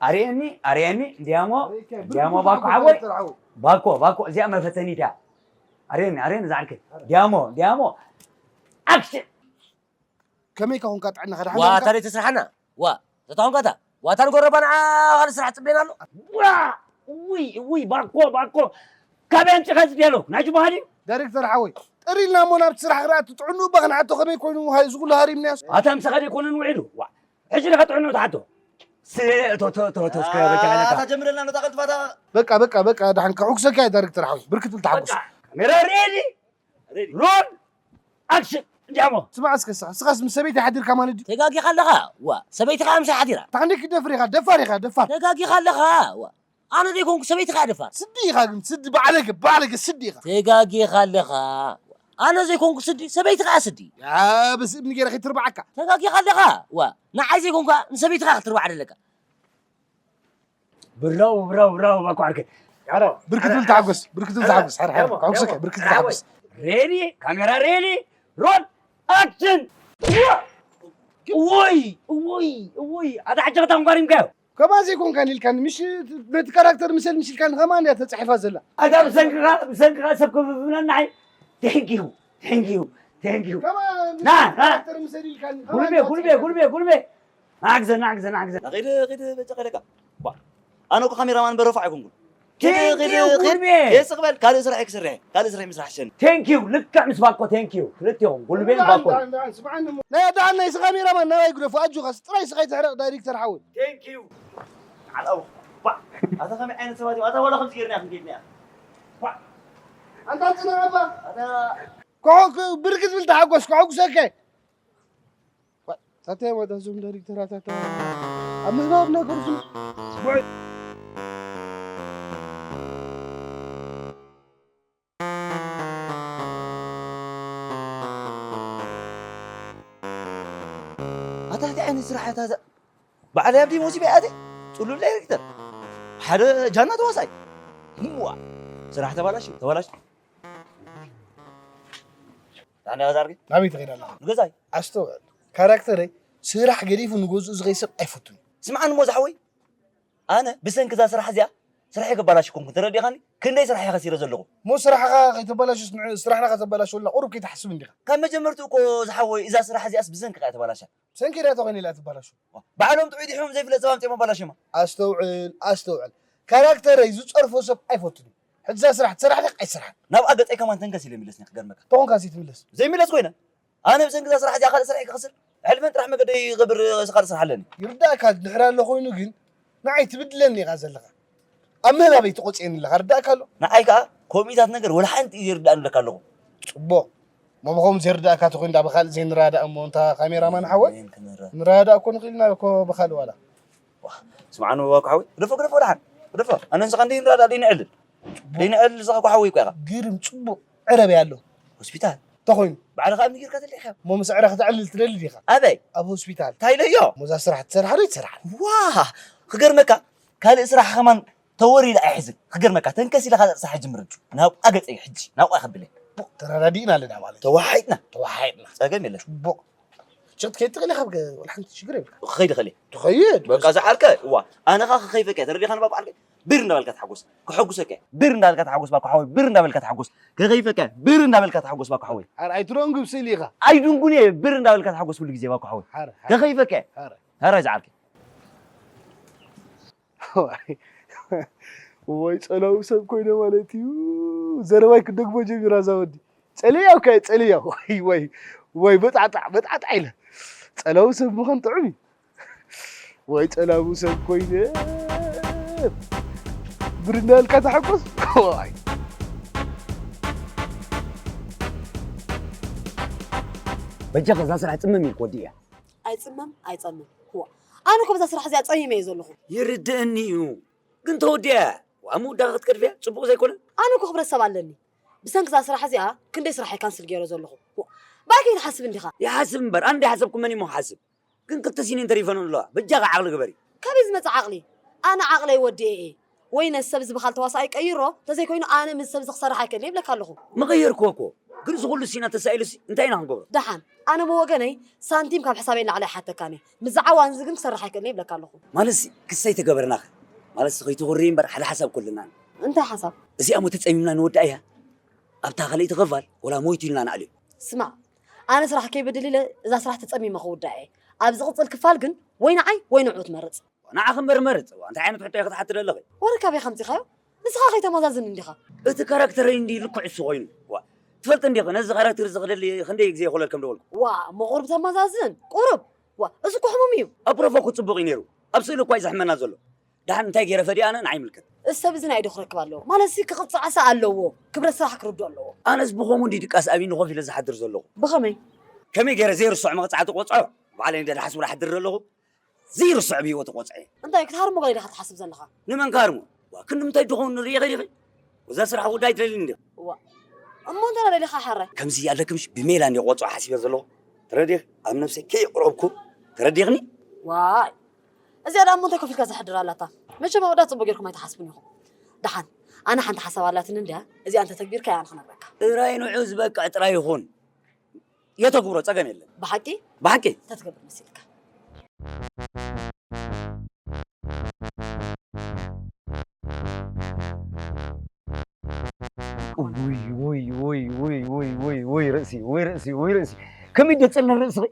ኣርየኒ ኣርየኒ እንዲያሞ እንዲያሞ ባኮ ሓወይ ባኮ ባኮ እዚኣ መፈተኒት እያ ኣርየኒ ኣርየኒ ዛዕልከ እንዲያሞ እንዲያሞ ኣክሽን ከመይ ከኹንካ ጥዕናኻ ደሓን ዋ ዲኻ? ታዲያ ተስርሓና ዋ ተታኹንካታ ዋታ ንጎረባ ንዓ ካልእ ስራሕ ፅቤና ኣሎ ዋ ውይ ውይ ባኮ ባኮ ካበይ ኣምፂኻ ዝድያሎ ናይ ጅባሃ ድዩ ዳይሬክተር ሓወይ ጥሪልና እሞ ናብቲ ስራሕ ክረኣቲ ጥዕንኡ እባ ክንሓቶ ከመይ ኮይኑ ሃይ ዝኩሉ ሃሪምናዮ ኣታ ምሳኻ ደይኮነን ውዒሉ ዋ ሕጂ ዲኻ ጥዕንኡ ትሓቶ ስእቶቶቶቶስከበጃለታ ጀምረልና ነታ ቀልጥፋታ በቃ በቃ በቃ ደሓን ከሕጉሰካ እየ ዳይሬክተር ሓወይ ብርክት ብል ተሓጉስ ካሜራ ሬዲ ሮል ኣክሽን እንዲያሞ ስማዕ እስከ ስኻ ስኻስ ምስ ሰበይቲ ሓዲርካ ማለት ድዩ ተጋጊኻ ኣለኻ ዋ ሰበይትኻ ምሳይ ሓዲራ ታንዲ ክደፍር ኢኻ ደፋር ኢኻ ደፋር ተጋጊኻ ኣለኻ ዋ ኣነ ዘይኮንኩ ሰበይትኻ ደፋር ስዲ ኢኻ ግን ስዲ ባዕለገ ባዕለገ ስዲ ኢኻ ተጋጊኻ ኣለኻ ኣነ ዘይኮንኩ ስዲ ሰበይትኻ ስዲ ያ ብስእብኒ ገይረ ከይትርባዓካ ተጋጊኻ ኣለኻ ዋ ንዓይ ዘይኮንካ ንሰበይትኻ ክትርባዕ ደለካ ብራው ብራው ብራው ባኮ ዓርከይ ብርክት ብል ተሓጎስ ብርክት ብል ተሓጎስ ሓር ሓር ካውሰከ ብርክት ብል ተሓጎስ ሬዲ ካሜራ ሬዲ ሮል ኣክሽን ውይ ውይ ውይ ኣታ ሕጂ ከታ እንኳን ይምካዮ ከማ ዘይኮንካ ኢልካኒ ምሽ ነቲ ካራክተር ምሰል ምሽ ኢልካኒ ከማ እንድያ ተፃሒፋ ዘላ ኣታ ብሰንክኻ ብሰንክኻ ሰብ ክብብለና ሓይ ቴንኪዩ ቴንኪዩ ቴንኪዩ ከማ ና፣ ና። ካራክተር ምሰል ኢልካኒ ከማ ጉልቤ እንድያ ጉልቤ ተፃሒፋ ጉልቤ ጉልቤ ናግዘ ናግዘ ናግዘ ኸይደ ኸይደ በጨቀለካ ኣነ እኮ ካሜራማን በረፋ ኣይኮንኩን ቴንኪዩ ጉልቤ የስቅ በል ካልእ ስራሕ ክስርሕ ካልእ ስራሕ ምስራሕ ሸን ቴንኪዩ ልክዕ ምስ ባኮ ቴንኪዩ ክልቲኹም ጉልቤን ባኮ ናይ ኣዳን ናይ ስኻ ሜራማን ናባይ ግደፉ ኣጆኻስ ጥራይ ስኻ ይትሕረቕ ዳይሬክተር ሓወይ ቴንኪዩ ዓልኣው ኣታ ከመይ ዓይነት ሰባት እዮም ኣታ ዋላ ከምዚ ጌርና ክንጌድና ኣንታ ፅናዕባ ብርክት ብል ተሓጎስ ከሐጉሰከ ታተይ ወዳዞም ዳይሬክተራት ኣብ ምዝባብ ነገር ዝም ኣታ እንታይ ዓይነት ስራሕ እያ እዛ በዓል ኣብዲ ሞሲ በያተ ፅሉል ዳይሬክተር ሓደ ጃና ተዋሳይ ዋ ስራሕ ተባላሽ ተባላሽ ታንዳ ዛርጊ ናበይ ትኸይድ ኣለኻ ንገዛይ ኣስተውዕል ካራክተረይ ስራሕ ገዲፉ ንገዝኡ ዝኸይ ሰብ ኣይፈቱን ስምዓኒ ሞ ዝሓወይ ኣነ ብሰንኪ እዛ ስራሕ እዚኣ ስራሕ የከባላሽ ኮንኩ ተረዲኻኒ ክንደይ ስራሕ እየ ከሲረ ዘለኹ ሞ ስራሕኻ ከይተበላሽስ ንዕ ስራሕና ከተበላሸወልና ቁሩብ ከይትሓስብ እንዲኻ ካብ መጀመርትኡ እኮ ዝሓወይ እዛ ስራሕ እዚኣስ ብሰንኪ እያ ተባላሻ ብሰንኪ ዳ ተኾይነ ኢላ ትበላሹ ባዕሎም ጥዑይ ድሕሮም ዘይፍለጥ ሰብ ኣምፅኦም ኣባላሽማ ኣስተውዕል ኣስተውዕል ካራክተረይ ዝፀርፎ ሰብ ኣይፈቱን እዩ ሕጂ እዛ ስራሕ ትሰራሕ ዲኻ ኣይትሰርሓን ናብኣ ገፀይ ከማን ተንከስ ኢለ ሚለስኒ ክገርመካ ተኾንካ ሲ ትምለስ ዘይምለስ ኮይነ ኣነ ብሰንኪ እዛ ስራሕ እዚኣ ካልእ ስራሕ ክኸስር ሕልፈን ጥራሕ መገደይ ክገብር ስኻ ትስራሕ ኣለኒ። ይርዳእካ፣ ድሕር ኣሎ ኮይኑ ግን ንዓይ ትብድለኒ ኢኻ ዘለኻ። ኣብ ምህላበይ ትቆጽየኒ ኣለኻ፣ ርዳእካ ኣሎ። ንዓይ ከኣ ከምኡታት ነገር ወላ ሓንቲ እዩ ዘይርዳእኒ ብለካ ኣለኹ። ጽቡቕ። እሞ ብኸምኡ ዘይርዳእካ ተኾይኑ እንዳ ብኻልእ ዘይንረዳእ እሞ እንታ ካሜራማን ሓወይ? ወይን ክንረ- ንረዳእ እኮ ንኽእል ኢና እኮ ብኻልእ ዋላ። ስምዓኒ ባኮ ሓወይ፣ ግደፎ፣ ግደፎ፣ ደሓን ግደፎ። ኣነ ንስኻ እንዲ ንረዳእ ደይንዕልል። ደይንዕልል፣ ንስኻ እኮ ሓወይ እኮ ኢኻ። ግርም፣ ጽቡቕ ዕረብ ኣሎ። ሆስፒታል? ተኾይኑ? ባዕልኻ እምኒ ጌርካ ተልኢኻ። እሞ ምስ ዕረ ከተዕልል ትደሊ ዲኻ? ኣበይ? ኣብ ሆስፒታል። እንታይ ኢለዮ? እሞ እዛ ስራሕ ትሰርሓ ዶ ይትሰርሓ? ዋ! ክገርመካ፣ ካልእ ስራሕ ከማን ተወሪዳ ኣይሕዝን። ክገርመካ፣ ተንከስ ኢለ ካልእ ስራሕ ጅምር እንጂ። ናብኣ ገጸይ ሕጂ፣ ናብኣ ከብለይ። ተረዳዲእና ኣለና ማለት እዩ። ተወሓሒጥና። ተወሓሒጥና። ጸገም የለን። ጽቡቕ። ሽቕጥ ከይድ ትኽእል ኢኻ፣ ወላ ሓንቲ ሽግር የብልካ። ክኸይድ እኽእል እየ። ትኸይድ? በቃ፣ ዝዓርከ፣ እዋ፣ ኣነ ኸኣ ክኸይፈካ እየ። ተረዲኻኒ ባኮ ዓርከይ? ብር እንዳበልካ ተሓጎስ። ከሐጉሰካ እየ። ብር እንዳበልካ ተሓጎስ ባኮ ሓወይ። ብር እንዳበልካ ተሓጎስ። ክኸይፈካ እየ። ብር እንዳበልካ ተሓጎስ ባኮ ሓወይ። ኣር-፣ ኣይትደንጉ ስእሊ ኢኻ። ኣይድንጉን እየ። ብር እንዳበልካ ተሓጎስ ኩሉ ግዜ ባኮ ሓወይ። ሓረ፣ ሓረ። ክኸይፈካ እየ። ሓረ። ሓረ ዝዓርከ። ወይ፣ ወይ ጸላዊ ሰብ ኮይነ ማለት እዩ። ዘረባይ ክደግሞ ጀሚራ እዛ ወዲ። ጸልያ እኮ እየ፣ ጸልያ። ወይ፣ ወይ፣ ወይ፣ በጣዕጣዕ፣ በጣዕጣዕ ኢለ። ጸላዊ ሰብ ምዃን ጥዑም እዩ። ወይ ጸላዊ ሰብ ኮይነ። ብር እንዳበልካ ተሓጎስ። ወይ። በጃኻ እዛ ስራሕ ጽምም ኢልክ ወዲእያ። ኣይጽመም፣ ኣይጸምም። እዋ፣ ኣነ እኮ በዛ ስራሕ እዚኣ ጸሚመ እየ ዘለኹ። ይርድእኒ እዩ። ግን ተወዲኣ እያ። ኣብ ምውዳቕ ክትገድፍያ ጽቡቕ ዘይኮነ። ኣነ እኮ ክብረት ሰብ ኣለኒ። ብሰንኪ እዛ ስራሕ እዚኣ ክንደይ ስራሕ እየ ካንስል ገይረ ዘለኹ። እዋ፣ ባይ ከይትሓስብ እንዲኻ። ይሓስብ እምበር፣ ኣነ እንዳሓሰብኩ መን እሞ ክሓስብ? ግን ክልተ ሲኒን ተሪፈን ኣለዋ። በጃኻ ዓቕሊ ግበሪ። ካበይ ዝመጽእ ዓቕሊ? ኣነ ዓቕለይ ወዲኤ እየ። ወይ ነዚ ሰብ እዚ ብኻል ተዋሳኣይ ቀይሮ፣ እንተዘይኮይኑ ኣነ ምስ ሰብ እዚ ክሰርሕ ኣይክእልን እየ ይብለካ ኣለኹ። ምቐየርክዎ እኮ። ግን እዚ ኩሉ ሲና ተሳኢሉሲ እንታይ ኢና ክንገብሮ? ደሓን፣ ኣነ ብወገነይ ሳንቲም ካብ ሕሳበይ ንላዕሊ ኣይሓተካን እየ። ምስዚ ዓዋን እዚ ግን ክሰርሕ ኣይክእልን እየ ይብለካ ኣለኹ። ማለትሲ ክሰይ ተገበርናኸ? ማለትሲ ከይትኹሪ እምበር ሓደ ሓሳብ ኩልናን። እንታይ ሓሳብ? እዚኣ እሞ ተጸሚምና ንወድኣ እያ። ኣብታ ካልኣይቲ ክፋል ወላ ሞይቱ ኢልና ንኣልዮ። ስማዕ፣ ኣነ ስራሕ ከይበድል ኢለ እዛ ስራሕ ተጸሚመ ክውዳእ እየ። ኣብ ዝቕጽል ክፋል ግን ወይ ንዓይ ወይ ንዕኡ ትመርጽ። ንዓኺ እምበር መርጽ። እዋ፣ እንታይ ዓይነት ሕቶ ኢኺ ትሓቲ ዘለኺ? ወረ ካበይ ከምጺኻዮ? ንስኻ ከይተመዛዝን እንዲኻ። እቲ ካራክተረይ እንዲ ልክዕ እሱ ኮይኑ። ዋ፣ ትፈልጥ እንዲኺ፣ ነዚ ካራክተር እዚ ክደሊ ክንደይ ግዜ ይኹለል ከም ደወልኩ? ዋ፣ እሞ ቁሩብ ተመዛዝን፣ ቁሩብ። ዋ፣ እዚ እኮ ሕሙም እዩ። ኣብ ፕሮፎ እኮ ጽቡቕ እዩ ነይሩ። ኣብ ስእሊ እኳ እዩ ዘሕመና ዘሎ። ደሓን እንታይ ገይረ ፈዲኣ ኣነ ንዓይ ይምልከት። እዚ ሰብ እዚ ናይ ኢዱ ክረክብ ኣለዎ። ማለትሲ ክቕጻዕሰ ኣለዎ። ክብረት ስራሕ ክርድኦ ኣለዎ። ኣነስ ብኸምኡ እንዲ ድቃስ ኣቢኒ ኮፍ ኢለ ዝሓድር ዘለኹ። ብኸመይ? ከመይ ገይረ ዘይርስዖ መቕጻዕቲ ቆጽዖ? ባዕለይ እንደ ዝሓስቡ ዝሓድር ዘለኹ። ዘይርስዖ ብህይወት ቆጽዐ። እንታይ ክትሃርሞ ገለ ኢኻ ትሓስብ ዘለኻ? ንመን ክሃርሞ? ዋ፣ ክንዲ ምንታይ ድኾን ንርኢ ኸዲኺ? እዛ ስራሕ ጉዳይ ትደልኒ እንዲ። ዋ፣ እሞ እንተ ደሊኻ ሓራይ? ከምዚ ኣለክምሽ ብሜላ እንዲ ቆጽዖ ሓሲበ ዘለኹ። ተረዲኽ? ኣብ ነብሰይ ከየቕረብኩ። ተረዲኽኒ? ዋይ። እዚኣ ደኣ እሞ እንታይ ከፊልካ ዘሕድር ኣላታ? መቸም ኣወዳት ጽቡቕ ጌርኩም ኣይትሓስቡን ኢኹም። ደሓን፣ ኣነ ሓንቲ ሓሳብ ኣላትኒ እንድያ፣ እዚኣ እንተ ተግቢርካ እያ ኣነ ክነግረካ። ጥራይ ንዑ ዝበቅዕ ጥራይ ይኹን። የተግብሮ፣ ጸገም የለን። ብሓቂ? ብሓቂ። እንታይ ትገብር መሲልካ? ውይ፣ ውይ፣ ውይ፣ ውይ፣ ውይ፣ ውይ፣ ውይ፣ ውይ፣ ርእሲ፣ ውይ፣ ርእሲ፣ ውይ፣ ርእሲ። ከመይ ደጸልኒ ርእስኺ?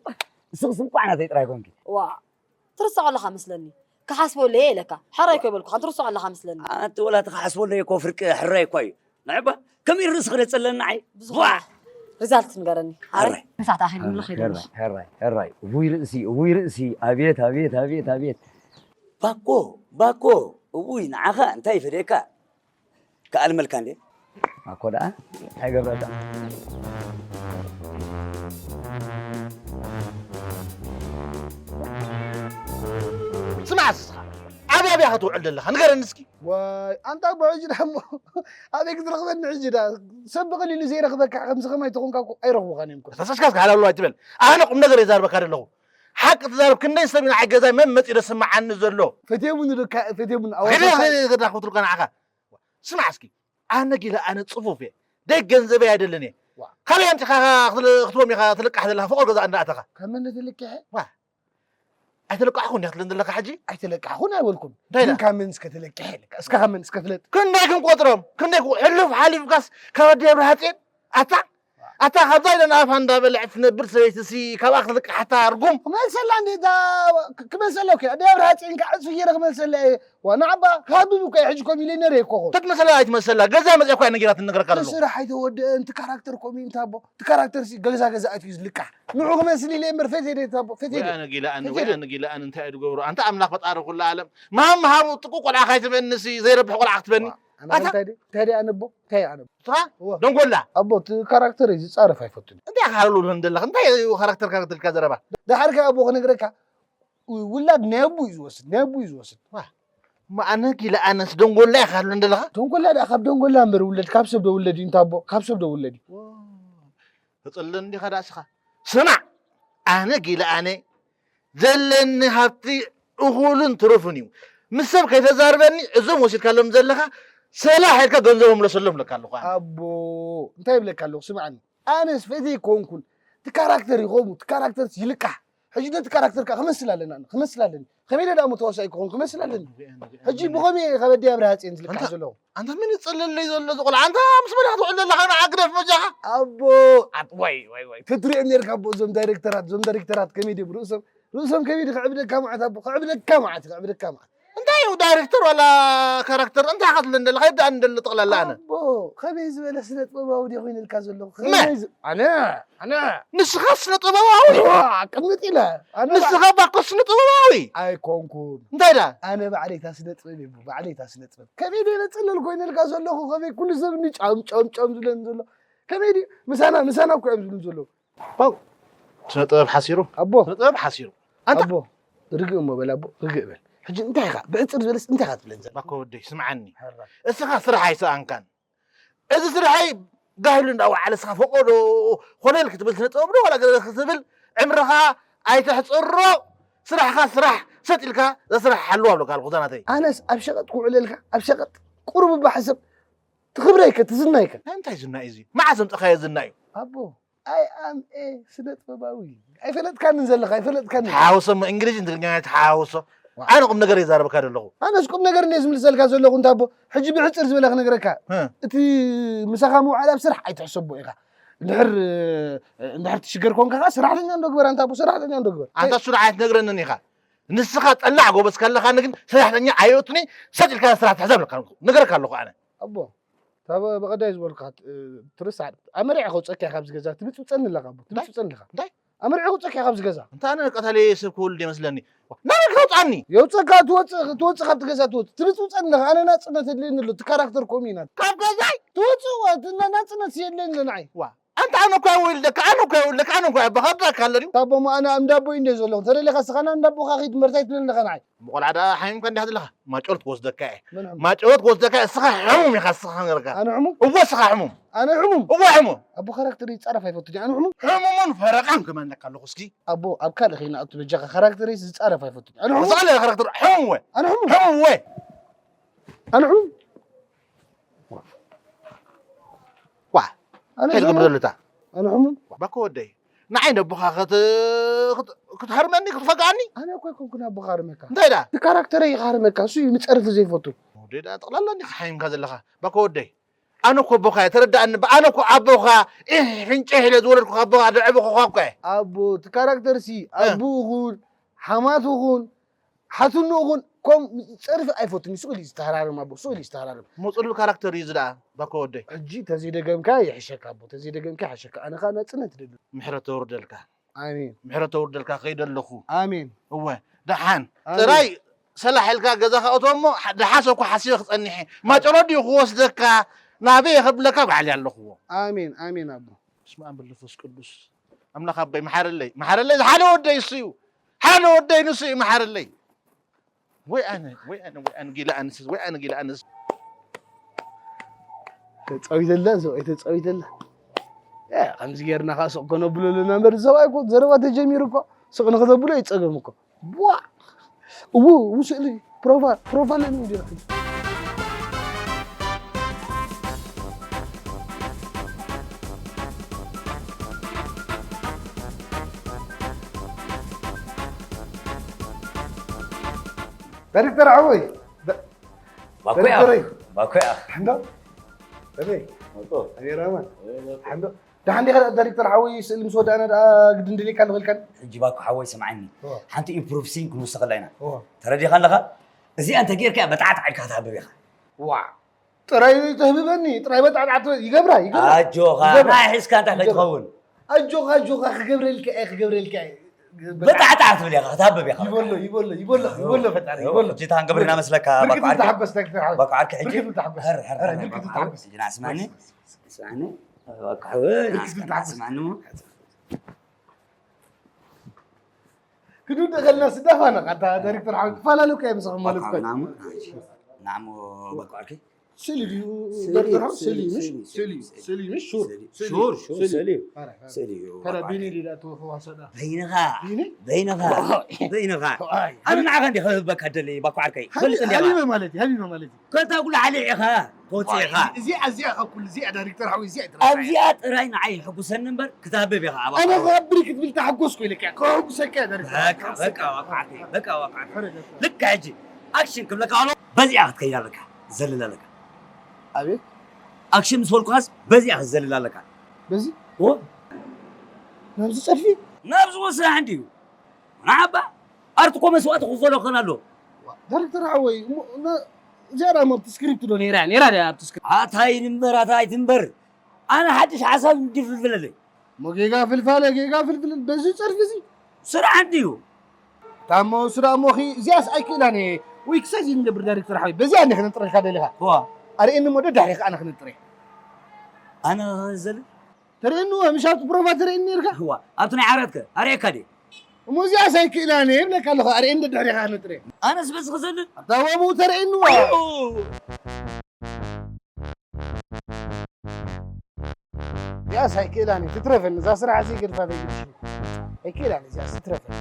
እስኺ ስንቋዕ ናተይ ጥራይ ኮንኪ። ዋ፣ ትርስዖ ኣለኻ መስለኒ። ክሓስበሉ እየ ኢለካ። ሕራይ እኮ ይበልኩኻ፣ ትርስዖ ኣለኻ መስለኒ። ኣንቲ ወላ እቲ ክሓስበሉ እየ እኮ ፍርቂ ሕራይ እኮ እዩ። ንዕባ፣ ከመይ ርእስኺ ደጸለኒ ንዓይ? ብዝኾነ ዋ! ሪዛልት ንገረኒ። ሕራይ። ሕራይ። ምሳሕ ተኣኺሉ ምልኽ ይደሎ። ሕራይ፣ ሕራይ፣ ሕራይ። ውይ ርእሲ፣ ውይ ርእሲ። ኣቤት፣ ኣቤት፣ ኣቤት፣ ኣቤት። ባኮ፣ ባኮ። እውይ፣ ንዓኻ እንታይ ይፈደየካ? ከኣልመልካ እንዴ? ኣኮ ደኣ እንታይ ገብረካ? ስማዕ እስኻ፣ ኣበይ ኣበይ ኢኻ ትውዕል ዘለኻ? ንገረኒ እስኪ። ዋይ፣ ኣንታ ኣቦ ሕጂ ደኣ እሞ ኣበይ ክትረኽበኒ ሕጂ ደኣ? ሰብ ብቐሊሉ ዘይረኽበካ ከምዚ ከማይ ተኾንካ እኮ ኣይረኽቡኻን እዮም እኮ። ተሰስካስ ሃላሉ ኣይትበል። ኣነ ቁም ነገር እየ ዛርበካ ዘለኹ። ሓቂ ትዛረብ፣ ክንደይ ሰብ እዩ ንዓይ ገዛይ መን መጺኡ ደስምዓኒ ዘሎ? ፈትየሙኒ ዶ ካ-፣ ፈትየሙኒ፣ ኣዋሳ ከደ-፣ ከደ-፣ ከደ-፣ ክትብልካ ንዓኻ። ስማዕ እስኪ፣ ኣነ ጊለ ኣነ ጽፉፍ እየ። ደይ ገንዘበይ ኣይደልን እየ። ዋ። ካበይ ኣምጺኻ ክትል-፣ ክትቦም ኢኻ ትልቃሕ ዘለኻ ፍቑር ገዛ እንዳኣተኻ? ካብ መን ትልቅሐ? ዋ። ኣይተለቃሕኹን ዲኻ ትብለኒ ዘለኻ ሕጂ? ኣይተለቃሕኹን ኣይበልኩን። እንታይ ግን ኢላ? ካብ መን እስከ ትለቅሐ ኢልካ? እስከ ካብ መን እስከ ፍለጥ? ክንደይ ክንቆጽሮም? ክንደይ ክው-፣ ሕሉፍ ሓሊፍካስ ካብ ኣደይ ኣብርሃጽዮን ኣታ? ዋ። ኣታ ካብዛ ኢለን ኣፋ እንዳበልዐት ትነብር ሰበይቲ ሲ ካብኣ ክትልቃሓታ ርጉም። ክመልሰላ እንዴ እታ ክ- ክመልሰላ እኮ እያ። ደብረ ሃፅንካ ዕፅፊ ገይረ ክመልሰላ እየ። ዋና ዓባ ካብ እኮ እየ ሕጂ ኮ ሚሊዮነር እየ እኮ ኹን። ተትመሰላ ኣይትመሰላ ገዛ መፅያ እኮ እያ ነጊራት ትነግረካ ኣለኹ። ስራሕ ኣይተወደአን። እቲ ካራክተር ኮሚን ታቦ። እቲ ካራክተር ሲ ገዛ ገዛ ኣትዩ ዝልቃሕ። ንዑ ክመስል ኢለ እምበር ፈትየ ደይ ታቦ። ፈትየ ወይ ደይ። ኣነ ጊላ ኣነ ወይ ፈትየ ደይ። ኣነ ጊላ ኣነ እንታይ እዩ ዝገብሮ? ኣንታ ኣምላኽ ፈጣሪ ኩሉ ዓለም። መሃብ መሃቡ ጥቁ ቆልዓ ካይትበኒ ሲ ዘይረብሕ ቆልዓ ክትበኒ። ኣነ ኣታ እንታይ ደይ? እንታይ ደይ ኣነ ኣቦ? እንታይ ኣነ ኣቦ? ስኻ እወ። ደንጎላ። ኣቦ እቲ ካራክተር እዩ ዝጻረፍ ኣይፈቱን። እንታይ ካሉ እንደለኽ? እንታይ እዩ ካራክተር ካራክተርካ ዘረባ? ደሓር ከ ኣቦ ክነግረካ ውላድ ናይ ኣቦ እዩ ዝወስድ፣ ናይ ኣቦ እዩ ዝወስድ። ዋ፣ እሞ ኣነ ኪለ ኣነስ ደንጎላ ኢኻ ትብለኒ ዘለኻ? ደንጎላ ደኣ ካብ ደንጎላ እምበር ውለድ ካብ ሰብ ዶ ውለድ እዩ እንታ ኣቦ? ካብ ሰብ ዶ ውለድ እዩ? ዋ፣ ተጸልለኒ ዲኻ ደኣ እስኻ? ስማዕ፣ ኣነ ጊለ ኣነ ዘለኒ ሃብቲ እኹልን ትሩፍን እዩ። ምስ ሰብ ከይተዛርበኒ እዞም ወሲድካሎም ዘለኻ ሰላሕ ኢልካ ገንዘቦም ምለሰሎም እብለካ ኣለኹ ኣነ። ኣቦ፣ እንታይ እብለካ ኣለኹ? ስምዓኒ። ኣነስ ፈተይ ኮንኩን። እቲ ካራክተር ይኸሙ፣ እቲ ካራክተር ይልቃሕ። ሕጂ ነቲ ካራክተር ከኣ ክመስል ኣለና፣ ኣነ ክመስል ኣለኒ። ከመይ ኢለ ደኣ ተዋሳኢ ክኾን ክመስል ኣለኒ? ሕጂ ብኸመይ እየ ካብ ኣደይ ኣብርሃ ጽዮን ዝልቃሕ ኣንታ ዘለኹ? ኣንታ መን ይጸለለይ ዘሎ እዚ ቆልዓ? ኣንታ ምስ መን ኢኻ ትውዕል ዘለኻ? ንዓ ግደፍ በጃኻ። ኣቦ፣ ኣት-፣ ወይ፣ ወይ፣ ወይ። ተትሪኦም ኔርካ ኣቦ፣ እዞም ዳይሬክተራት፣ እዞም ዳይሬክተራት ከመይ ድዮም ርእሶም፣ ርእሶም ከመይ ድዩ ክዕብደካ መዓት ኣቦ፣ ክዕብደካ መዓት፣ ክዕብደካ መዓት። እንታይ እዩ ዳይሬክተር ዋላ ካራክተር? እንታይ ኢኻ ትብለኒ ዘለኻ? ይዳኣኒ ዘሎ ጠቕላላ ኣነ። ኣቦ፣ ከመይ ዝበለ ስነ ጥበባዊ ድየ ኮይነልካ ዘለኹ? መን? ከመይ ዝ-፣ ኣነ፣ ኣነ። ንስኻ ስነ ጥበባዊ? ዋ፣ ቅምጥ ኢለ። ኣነ ንስኻ ባኮ ስነ ጥበባዊ? ኣይኮንኩን። እንታይ ደኣ? ኣነ ባዕለይ እታ ስነ ጥበብ እየ፣ ባዕለይ እታ ስነ ጥበብ። ከመይ ድየ ነጸለል ኮይነልካ ዘለኹ? ከመይ ኩሉ ሰብ እኒ ጫም፣ ጫም፣ ጫም ዝብለኒ ዘሎ? ከመይ ድዩ? ምሳና፣ ምሳና እኮ እዮም ዝብሉ ዘለዉ። ዋው! ስነ ጥበብ ሓሲሩ። ኣቦ። ስነ ጥበብ ሓሲሩ። ኣንታ ኣቦ፣ ርግእ እሞ በል ኣቦ፣ ርግእ በል። ሕጂ እንታይ ኢኻ? ብሕጽር ዝበለስ እንታይ ኢኻ ትብለኒ ዘለኻ? ባኮ ወደይ፣ ስምዓኒ። ሕራይ። እስኻ ስራሕ ኣይሰኣንካን። እዚ ስራሐይ ጋህሉ እንዳወዓለ እስኻ ፈቆዶ ኮለል ክትብል ስነ ጥበብ ዶ ዋላ ገለ ክትብል ዕምርኻ ኣይተሕጽሮ። ስራሕኻ ስራሕ፣ ሰጥ ኢልካ እዛ ስራሕ ሓልዋ እብለካ ኣለኹ፣ እዛ ናተይ። ኣነስ ኣብ ሸቐጥ ክውዕለልካ፣ ኣብ ሸቐጥ ቁሩብ እባ ሕሰብ። ትኽብረይከ፣ ትዝናይከ? ናይ እንታይ ዝና እዩ እዚ? መዓስ ዘምጻኻዮ ዝና እዩ? ኣቦ፣ ኣይ ኣም ኤ ስነ ጥበባዊ። ኣይፈለጥካንን ዘለኻ፣ ኣይፈለጥካንን። ተሓዋውሶ እሞ እንግሊዝን ትግርኛን ኣይተሓዋውሶ። ዋ። ኣነ ቁም ነገር ይዛረበካ ዘለኹ። ኣነስ ቁም ነገር እንድየ ዝምልሰልካ ዘለኹ እንታ ኣቦ። ሕጂ ብሕጽር ዝበለ ክነግረካ። እ። እቲ ምሳኻ ምውዓል ኣብ ስራሕ ኣይትሕሰቦ ኢኻ። እንድሕር፣ እንድሕር ትሽገር ኮንካ ኸዓ ሰራሕተኛ እንዶ ግበር ኣንታ ኣቦ፣ ሰራሕተኛ እንዶ ግበር። ኣንታ እሱ ንዓይ ኣይትነግረንን ኢኻ። ንስኻ ጸላዕ ጎበዝ ከለኻኒ ግን ሰራሕተኛ ኣየእቱኒ፣ ሰጥ ኢልካ ስራሕ ትሕዛ እብለካ ኣለኹ። ነገረካ ኣለኹ ኣነ። ኣቦ፣ እታ ብ-፣ ብቐዳይ ዝበልኩኻ ት-፣ ትርስዕ። ኣመሪዐ ከውፀካ እየ ካብዚ ገዛ። ትብፅብፀኒ ኣለኻ ኣቦ፣ እንታይ? ትብፅብፀኒ ኣለኻ። እንታይ? ኣመሪዐ ከውፀካ እየ ካብዚ ገዛ። እንታ ኣነ ቀታሊ ሰብ ክውልድ ይመስለኒ። ናበይ ክተውፅኣኒ? የውፀካ፣ ትወፅእ፣ ትወፅእ ካብቲ ገዛ ትወፅእ። ትብፅብፀኒ ኣለኻ። ኣነ ናፅነት የድልየኒ ኣሎ። እቲ ካራክተር ከምኡ እዩ ናት። ካብ ገዛይ? ትወፅእ፣ ዋ፣ እቲ ና-፣ ናፅነት የድልየኒ ኣሎ ንዓይ። ዋ፣ ኣንታ ኣነ እኮ እየ ወይልደካ፣ ኣነ እኮ እየ ወይልደካ፣ ኣነ እኮ እየ ኣባኻ፣ ኣቦኻ ኣሎ ድዩ? ኣታ ኣቦ፣ እሞ ኣነ እንዳ ኣቦይ እንደ ዘለኹ። ተደሊኻ እስኻ ናብ እንዳ ኣቦኻ ኺድ፣ መርታይ ትብለኒ ኣለኻ ንዓይ። እሞ ቆልዓ ደኣ ሓሚምካ እንዲኻ ዘለኻ። ማጨሎት ክወስደካ እየ። መን ሕሙም? ማጨሎት ክወስደካ እየ፣ እስኻ ሕሙም ኢኻ፣ እስኻ ነርካ። ኣነ ሕሙም? እወ፣ እስኻ ሕሙም። ኣነ ሕሙም? እወ፣ ሕሙም። ኣቦ፣ ካራክተር ይጻረፍ ኣይፈቱን እየ፣ ኣነ ሕሙም? ሕሙምን ፈረቓን ከማን ኣለካ ኣለኹ፣ እስኪ። ኣቦ፣ ኣብ ካልእ ኸይንኣቱ በጃኻ፣ ካራክተር ይጻረፍ ኣይፈቱን እየ፣ ኣነ ሕሙም? እስኻ ኣለካ ካራክተር፣ ሕሙም እወ። ኣነ ሕሙም? ሕሙም እወ። ኣነ ሕሙም? ዋ፣ ኣነ እንታይ ትገብር ሕሙም? ዘሎ እታ? ኣነ ሕሙም? ባኮ ወደይ፣ ንዓይ ነቦኻ ክት-፣ ክት-፣ ክትሃርመኒ፣ ክትፈግኣኒ? ኣነ እኮ ኣይኮንኩን ኣቦኻ ሃርመካ። እንታይ ደኣ? እቲ ካራክተረይ እዩ ክሃርመካ፣ እሱ እዩ ንጸርፊ ዘይፈቱ። ወደይ ደኣ ጠቕላላ እንዲኻ ሓሚምካ ዘለኻ። ባኮ ወደይ፣ ኣነ እኮ ኣቦኻ እየ፣ ተረዳእኒ። ኣነ እኮ ኣቦኻ፣ ኢሕ ፍንጭሕ ኢለ ዝወለድኩኻ ኣቦኻ፣ ዘዕበኹኻ እኮ እየ። ኣቦ፣ እቲ ካራክተር ሲ፣ እ። ኣቦኡ ይኹን፣ ሓማቱ ይኹን፣ ሓትንኡ እውን ከም ጸርፊ ኣይፈቱን እዩ። ስቕ ኢሉ እዩ ዝተሃራርም ኣቦ፣ ስቕ ኢሉ እዩ ዝተሃራርም። እሞ ጽሉል ካራክተር እዩ እዚ ደኣ፣ ባኮ ወደይ። ሕጂ ተዘይደገምካ ይሕሸካ ኣቦ፣ ተዘይደገምካ ይሕሸካ። ኣነ ኸኣ ናጽነት እደሊ። ምሕረት ተውርደልካ። ኣሜን። ምሕረት ተውርደልካ፣ ከይደ ኣለኹ። ኣሜን። እወ፣ ደሓን። ኣሜን። ጥራይ ሰላሕ ኢልካ ገዛኻ እቶ እሞ፣ ሓ-፣ ደሓን ሰብ እኮ ሓሲበ ክጸንሕ እየ። ማጨሎ ድዩ ክወስደካ፣ ናበይ እየ ከብለካ፣ ባዕለይ ኣለኹዎ። ኣሜን፣ ኣሜን ኣቦ። በስመ ኣብ ወወልድ ወመንፈስ ቅዱስ። ኣምላኽ ኣቦይ፣ መሓረለይ፣ መሓረለይ፣ ሓደ ወደይ እሱ እዩ። ሓደ ወደይ ንሱ እዩ፣ መሓረለይ። ወይ ኣነ፣ ወይ ኣነ፣ ወይ ኣነ ጊላ ኣንስስ፣ ወይ ኣነ ጊላ ኣንስ። ተጻዊተላ፣ ሰብኣይ ተጻዊተላ። እ፣ ከምዚ ጌርና ኸኣ ስቕ ከነብሎ ኣለና እምበር፣ ሰብኣይ እኮ ዘረባ ተጀሚሩ እኮ ስቕ ንኽተብሎ እዩ ጸገም እኮ። ቧ! እዉ፣ እዉ ስእሊ ፕሮፋ-፣ ፕሮፋይል እንዲና። ዳይሬክተር ሓወይ፣ ዳ-፣ ባኮያ፣ ዳይሬክተረይ። ባኮያ። ሓንዶ? ኣበይ? መጦ። ኣበይ ራማ? ኣበይ መጦ። ሓንዶ? ደሓን ዲኻ ዳይሬክተር ሓወይ? ስእሊ ምስ ወዳእና ደኣ ግድን ደልየካ ኣለኹ ኢልካኒ። ሕጂ ባኮ ሓወይ ስምዓኒ። እወ። ሓንቲ ኢምፕሮቭ ሲን ክንውስኸላ ኢና። እወ። ተረዲኻ ኣለኻ? እዚኣ እንተ ጌርካ በጣዕጣዕ ኢልካ ክትሃብብ ኢኻ። ዋእ! ጥራይ ተህብበኒ፣ ጥራይ በጣዕጣዕ ትበል። ይገብራ፣ ይገብራ። ኣጆኻ፣ ይገብራ። ናይ ሒዝካ እንታይ ይገብራ። ከይትኸውን? ኣጆኻ፣ ኣጆኻ፣ ክገብረልካ እየ፣ ክገብረልካ እየ። በጣዕጣዕ ትብል ኢኻ፣ ክትሃብብ ኢኻ። ይበሎ፣ ይበሎ፣ ይበሎ፣ ይበሎ ፈጣሪ፣ ይበሎ። ሕጂ እታ ክንገብር ኢና መስለካ፣ ብርግጽ ባኮ ዓርከይ? ተሓጎስ፣ ዳይሬክተር ሓወይ። ባኮ ዓርከይ፣ ሕጂ? ብርግጽ ተሓጎስ። ሀር፣ ሀር፣ ሀር፣ ሀር፣ ሕጂ ባኮ ዓርከይ። ተሓጎስ። ሕጂ ንስማኒ፣ ስማኒ፣ ባኮ ሓወይ፣ ብርግጽ ንስማኒ፣ ተሓጎስ። ስማኒ እሞ። ክንውድእ ከለና ስዳፋና፣ ኣታ ዳይሬክተር ሓወይ፣ ክፈላለዩካ እዮም፣ ንስኻ ማለት እኮ። ናሙ፣ ናሙ፣ ባኮ ዓርከይ። ስእሊ ድዩ ስእሊ፣ ዳይሬክተር ሓወይ? ስእሊ፣ ስእሊ፣ ስእሊ፣ ስእሊ፣ ስእሊ፣ ስእሊ፣ ስእሊ፣ ስእሊ፣ ሹር፣ ሹር፣ ስእሊ። ስእሊ እዩ። ኣረ፣ ኣረ። ስእሊ እዩ፣ ኣረ፣ ባኮ ቢኒ ዓርከይ። ዲዳ ተወፈ ዋሰዳ። በይንኻ፣ ቢኒ? በይንኻ፣ በይንኻ። ኣይ። ኣነ ንዓኻ እንዲኻ ክህበካ ደለየ፣ ባኮ ዓርከይ። ሃቢ-፣ ፈልጥ እንዲኻ። ሃቢበ ማለት እዩ፣ ሃቢበ ማለት እዩ። ከታ ጉላሓሊ ኢኻ፣ ተወፅእ ኢኻ። ዋይ፣ እዚኣ፣ እዚኣ ካብ ኩሉ፣ እዚኣ ዳይሬክተር ሓወይ፣ እዚኣ ጥራይ። ኣብዚኣ ጥራይ ንዓይ ሕጉሰኒ እምበር፣ ክትሃብብ ኢኻ፣ ኣባ ኣነ ሓወይ። ከብሪ ክትብል ተሓጎስኩ ኢለካ፣ ከሕጉሰካ እያ ዳይሬክተር። በቃ፣ በቃ፣ ባኮ ዓርከይ፣ በቃ፣ ባኮ ዓርከይ። ሕረድ፣ ሕረድ። ልክዕ ሕጂ፣ ኣክሽን ክብለካ ከሎ፣ በዚኣ ክትከይድ ኣለካ፣ ትዘልል ኣለካ። ኣቤት። ኣክሽን ምስ በልኩኻስ፣ በዚኣ ክትዘልል ኣለካ። በዚ? ኦ? ናብዚ ጸድፊ? ናብዚ ወስራሕ እንድዩ። ንዓባ፣ ኣርት እኮ መስዋእቲ ክኽፈሎ ክኽእል ኣለዎ። ዋ፣ ዳይሬክተር ሓወይ፣ እሞ፣ እና፣ እዚኣ ደኣ ኣብቲ ስክሪፕት ዶ ነይራ? ነይራ ድያ ኣብቲ ስክሪፕት? ኣታ ኣይትንበር፣ ኣታ ኣይትንበር። ኣነ ሓድሽ ሓሳብ እንዲ ፍልፍለለይ። እሞ ጌጋ ፍልፋለ፣ ጌጋ ፍልፍል፣ በዚ ጸድፊ እዚ? ስራሕ እንድዩ። ታሞ ስራሕ እሞ ኺ፣ እዚኣስ ኣይክእላን እየ። ወይ ክሳይ እዚ ንገብር ዳይሬክተር ሓወይ፣ በዚኣ እንዲ ክነጥረልካ ደሊኻ። ዋ። ኣርእየኒ እሞ ደድሕሪኻ ኣነ ክነጥረ። ኣነ ዘል? ተርእየኒ እዋ፣ ምሽ ኣብቲ ፕሮቫ ተርእየኒ ነርካ? እዋ፣ ኣብቲ ናይ ዓራትከ ኣርእየካ ድየ? እሞ እዚኣስ ኣይክእላን እየ ይብለካ ኣለኹ፣ ኣርእየኒ ደድሕሪኻ ክነጥረ። ኣነስ በዚ ክዘልል? ኣብታ ዋብኡ ተርእየኒ እዋ። እዚኣስ ኣይክእላን እየ፣ ትትረፈኒ፣ እዛ ስራሕ እዚ ገድፋ ዘይግድሽ። ኣይክእላን እየ፣ እዚኣስ ትትረፈኒ።